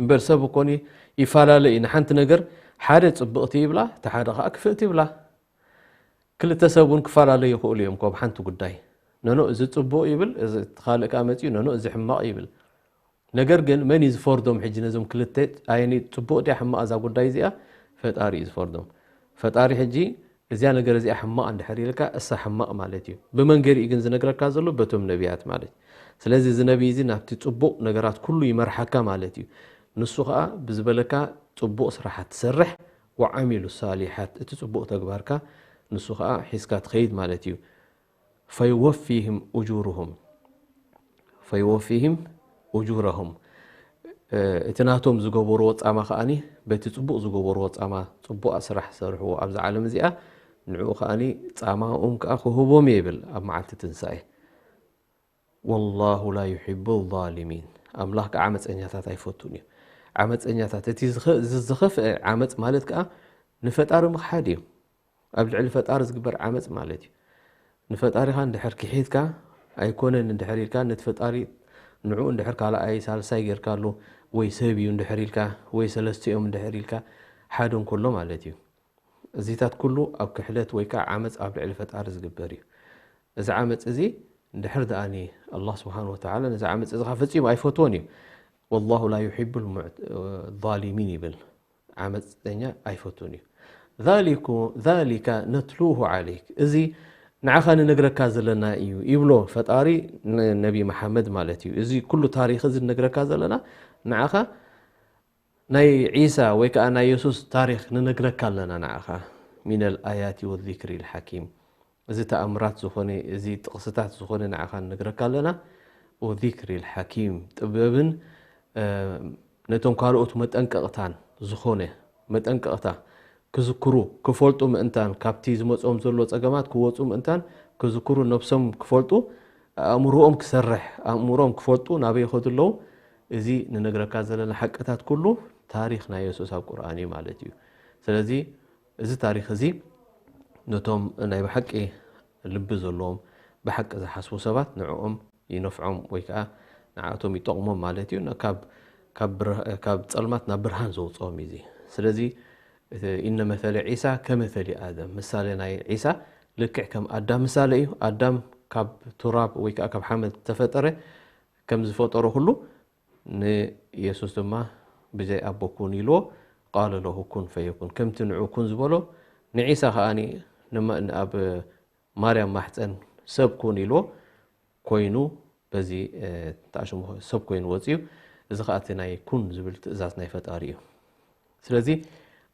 እምበር ሰብ እኮኒ ይፈላለ እዩ ንሓንቲ ነገር ሓደ ፅብቅቲ ይብላ እቲ ሓደ ከዓ ክፍእቲ ይብላ ክልተ ሰብ እውን ክፈላለዩ ይኽእሉ እዮም ኮብ ሓንቲ ጉዳይ ነኖ እዚ ፅቡቅ ይብል እዚ ካልእ ከዓ መፅኡ ነኖ እዚ ሕማቅ ይብል ነገር ግን መን እዩ ዝፈርዶም ሕጂ ነዞም ክልተ ኣየኒ ፅቡቅ ድያ ሕማቅ እዛ ጉዳይ እዚኣ ፈጣሪ እዩ ዝፈርዶም ፈጣሪ ሕጂ እዚያ ነገር እዚኣ ሕማቅ እንድሕር ኢልካ እሳ ሕማቅ ማለት እዩ ብመን ገሪኡ ግን ዝነግረካ ዘሎ በቶም ነቢያት ማለት ስለዚ እዚ ነቢይ እዚ ናብቲ ፅቡቅ ነገራት ኩሉ ይመርሓካ ማለት እዩ ንሱ ከዓ ብዝበለካ ፅቡቅ ስራሓት ትሰርሕ ወዓሚሉ ሳሊሓት እቲ ፅቡቅ ተግባርካ ንሱ ከዓ ሒዝካ ትኸይድ ማለት እዩ ፈይወፊህም ኡጁርሁም ፈይወፊህም ኡጁረሁም እቲ ናቶም ዝገበርዎ ጻማ ከኣኒ በቲ ጽቡቕ ዝገበርዎ ጻማ ጽቡቕ ስራሕ ዝሰርሕዎ ኣብዛ ዓለም እዚኣ ንዕኡ ከኣኒ ጻማኦም ከኣ ክህቦም እየ ይብል ኣብ መዓልቲ ትንሳኤ። ወላሁ ላ ዩሒቡ ዛሊሚን። ኣምላኽ ከዓ ዓመፀኛታት ኣይፈቱን እዩ። ዓመፀኛታት፣ እቲ ዝኸ- እዚ ዝኸፍአ ዓመፅ ማለት ከዓ ንፈጣሪ ምኽሓድ እዩ። ኣብ ልዕሊ ፈጣሪ ዝግበር ዓመፅ ማለት እዩ። ንፈጣሪኻ እንድሕር ክሒድካ ኣይኮነን እንድሕር ኢልካ ነቲ ፈጣሪ ንዕኡ እንድሕር ካልኣይ ሳልሳይ ጌርካሉ ወይ ሰብ እዩ እንድሕር ኢልካ ወይ ሰለስቲኦም እንድሕር ኢልካ ሓደ እንከሎ ማለት እዩ። እዚታት ኩሉ ኣብ ክሕደት ወይ ከዓ ዓመፅ ኣብ ልዕሊ ፈጣሪ ዝግበር እዩ። እዚ ዓመፅ እዚ እንድሕር ደኣኒ ኣላህ ስብሓን ወተዓላ ነዚ ዓመፅ እዚ ከዓ ፈፂሙ ኣይፈትዎን እዩ። ወላሁ ላ ዩሒቡ ዛሊሚን ይብል። ዓመፀኛ ኣይፈቱን እዩ። ذلك ነትሉሁ ዓለይክ፣ እዚ ንዓኻ ንነግረካ ዘለና እዩ ይብሎ ፈጣሪ ነቢ መሓመድ ማለት እዩ። እዚ ኩሉ ታሪክ እዚ ንነግረካ ዘለና ንዓኻ ናይ ዒሳ ወይ ከዓ ናይ የሱስ ታሪክ ንነግረካ ኣለና ንዓኻ። ሚነል ኣያቲ ወዚክሪ ልሓኪም፣ እዚ ተኣምራት ዝኾነ፣ እዚ ጥቕስታት ዝኾነ ንዓኻ ንነግረካ ኣለና። ወዚክሪ ልሓኪም፣ ጥበብን ነቶም ካልኦት መጠንቀቕታን ዝኾነ መጠንቀቕታ ክዝክሩ ክፈልጡ ምእንታን ካብቲ ዝመፅኦም ዘሎ ፀገማት ክወፁ ምእንታን ክዝክሩ ነብሶም ክፈልጡ ኣእምሮኦም ክሰርሕ ኣእምሮም ክፈልጡ ናበይ ይኸዱ ኣለዉ። እዚ ንነግረካ ዘለና ሓቅታት ኩሉ ታሪክ ናይ የሱስ ኣብ ቁርኣን እዩ ማለት እዩ። ስለዚ እዚ ታሪክ እዚ ነቶም ናይ ብሓቂ ልቢ ዘለዎም ብሓቂ ዝሓስቡ ሰባት ንዕኦም ይነፍዖም ወይ ከዓ ንዓቶም ይጠቕሞም ማለት እዩ። ካብ ካብ ብር- ካብ ፀልማት ናብ ብርሃን ዘውፅኦም እዩ እዚ። ስለዚ ኢነ መሰለ ዒሳ ከመሰሊ ኣደም፣ ምሳሌ ናይ ዒሳ ልክዕ ከም ኣዳም ምሳሌ እዩ። ኣዳም ካብ ቱራብ ወይ ከዓ ካብ ሓመድ ተፈጠረ። ከም ዝፈጠሮ ኩሉ ንየሱስ ድማ ብዘይ ኣቦ ኩን ኢልዎ። ቃለ ለሁ ኩን ፈየኩን፣ ከምቲ ንዑ ኩን ዝበሎ ንዒሳ ከዓ ኣብ ማርያም ማሕፀን ሰብ ኩን ኢልዎ ኮይኑ በዚ ተኣሽሙ ሰብ ኮይኑ ወፅዩ። እዚ ከዓ እቲ ናይ ኩን ዝብል ትእዛዝ ናይ ፈጣሪ እዩ። ስለዚ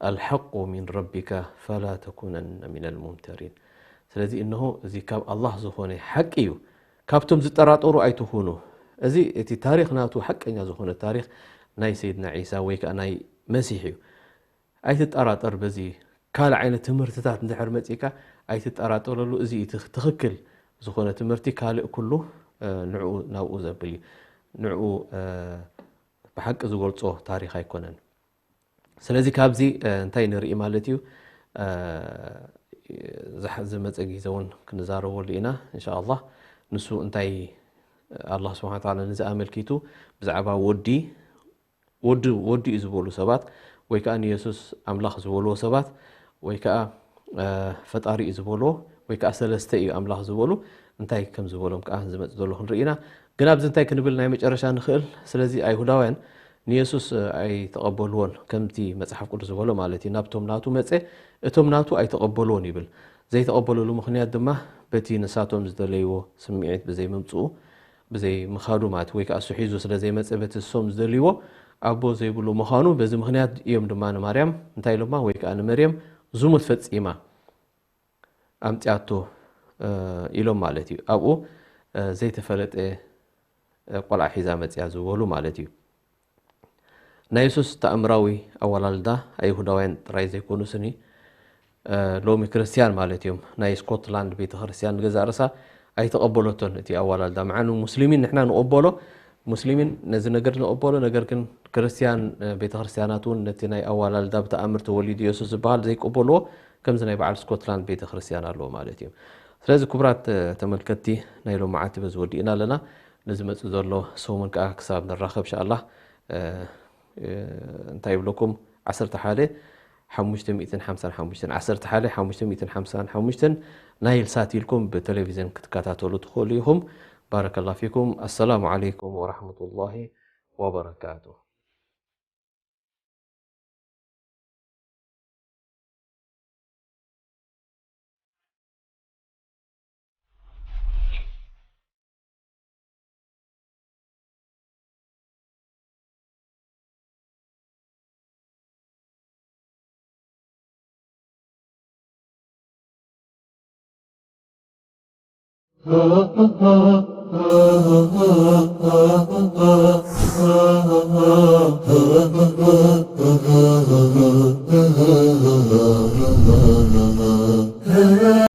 ኣልሐቁ ሚን ረቢካ ፈላ ተኩነነ ሚነል ሙምተሪን። ስለዚ እነሆ እዚ ካብ ኣላህ ዝኾነ ሓቂ እዩ፣ ካብቶም ዝጠራጠሩ ኣይትኹኑ። እዚ እቲ ታሪክ ናቱ ሓቀኛ ዝኾነ ታሪክ ናይ ሰይድና ዒሳ ወይ ከዓ ናይ መሲሕ እዩ። ኣይትጠራጠር። በዚ ካልእ ዓይነት ትምህርትታት እንድሕር መፂእካ ኣይትጠራጠረሉ። እዚ እቲ ትኽክል ዝኾነ ትምህርቲ ካልእ ኩሉ ንዕኡ ናብኡ ዘብል እዩ። ንዕኡ ብሓቂ ዝገልፆ ታሪክ ኣይኮነን። ስለዚ ካብዚ እንታይ ንርኢ ማለት እዩ? ዝመፀ ግዜ እውን ክንዛረበሉ ኢና እንሻ ኣላህ። ንሱ እንታይ ኣላህ ስብሓን ተዓላ ነዚ ኣመልኪቱ ብዛዕባ ወዲ ወዲ ወዲ እዩ ዝበሉ ሰባት ወይ ከዓ ንየሱስ ኣምላኽ ዝበልዎ ሰባት ወይ ከዓ ፈጣሪ እዩ ዝበልዎ ወይ ከዓ ሰለስተ እዩ ኣምላኽ ዝበሉ እንታይ ከም ዝበሎም ከዓ ዝመፅ ዘሎ ክንርኢ ኢና። ግን ኣብዚ እንታይ ክንብል ናይ መጨረሻ ንኽእል? ስለዚ ኣይሁዳውያን ንየሱስ ኣይተቐበልዎን ከምቲ መፅሓፍ ቅዱስ ዝበሎ ማለት እዩ። ናብቶም ናቱ መፀ፣ እቶም ናቱ ኣይተቐበልዎን ይብል። ዘይተቐበልሉ ምኽንያት ድማ በቲ ንሳቶም ዝደለይዎ ስምዒት ብዘይምምፅኡ ብዘይ ምኻዱ ማለት ወይ ከዓ እሱ ሒዙ ስለ ዘይመፀ በቲ እሶም ዝደልይዎ ኣቦ ዘይብሉ ምዃኑ በዚ ምኽንያት እዮም ድማ ንማርያም እንታይ ኢሎማ ወይ ከዓ ንመርየም ዝሙት ፈፂማ ኣምፅያቶ ኢሎም ማለት እዩ። ኣብኡ ዘይተፈለጠ ቆልዓ ሒዛ መፅያ ዝበሉ ማለት እዩ። ናይ የሱስ ተኣምራዊ ኣወላልዳ ኣይሁዳውያን ጥራይ ዘይኮኑ ስኒ ሎሚ ክርስትያን ማለት እዮም ናይ ስኮትላንድ ቤተ ክርስትያን ንገዛእ ርሳ ኣይተቐበለቶን እቲ ኣወላልዳ። ምዓኑ ሙስሊሚን ንሕና ንቐበሎ ሙስሊሚን ነዚ ነገር ንቐበሎ፣ ነገር ግን ክርስትያን ቤተ ክርስትያናት እውን ነቲ ናይ ኣወላልዳ ብተኣምር ተወሊዱ የሱስ ዝበሃል ዘይቀበልዎ ከምዚ ናይ በዓል ስኮትላንድ ቤተ ክርስትያን ኣለዎ ማለት እዩ። ስለዚ ክቡራት ተመልከትቲ ናይ ሎማዓንቲ በዚ ወዲእና ኣለና። ንዝመፅእ ዘሎ ሰሙን ከዓ ክሳብ ንራኸብ እንሻ ኣላህ እንታይ ይብለኩም? ዓሰርተ ሓደ ሓሙሽተ ሚእትን ሓምሳን ሓሙሽተን ዓሰርተ ሓደ ሓሙሽተ ሚእትን ሓምሳን ሓሙሽተን ናይል ሳት ኢልኩም ብቴሌቪዝን ክትከታተሉ ትኽእሉ ኢኹም። ባረከላ ፊኩም። ኣሰላሙ ዓለይኩም ወራሕመቱላሂ ወበረካቱ።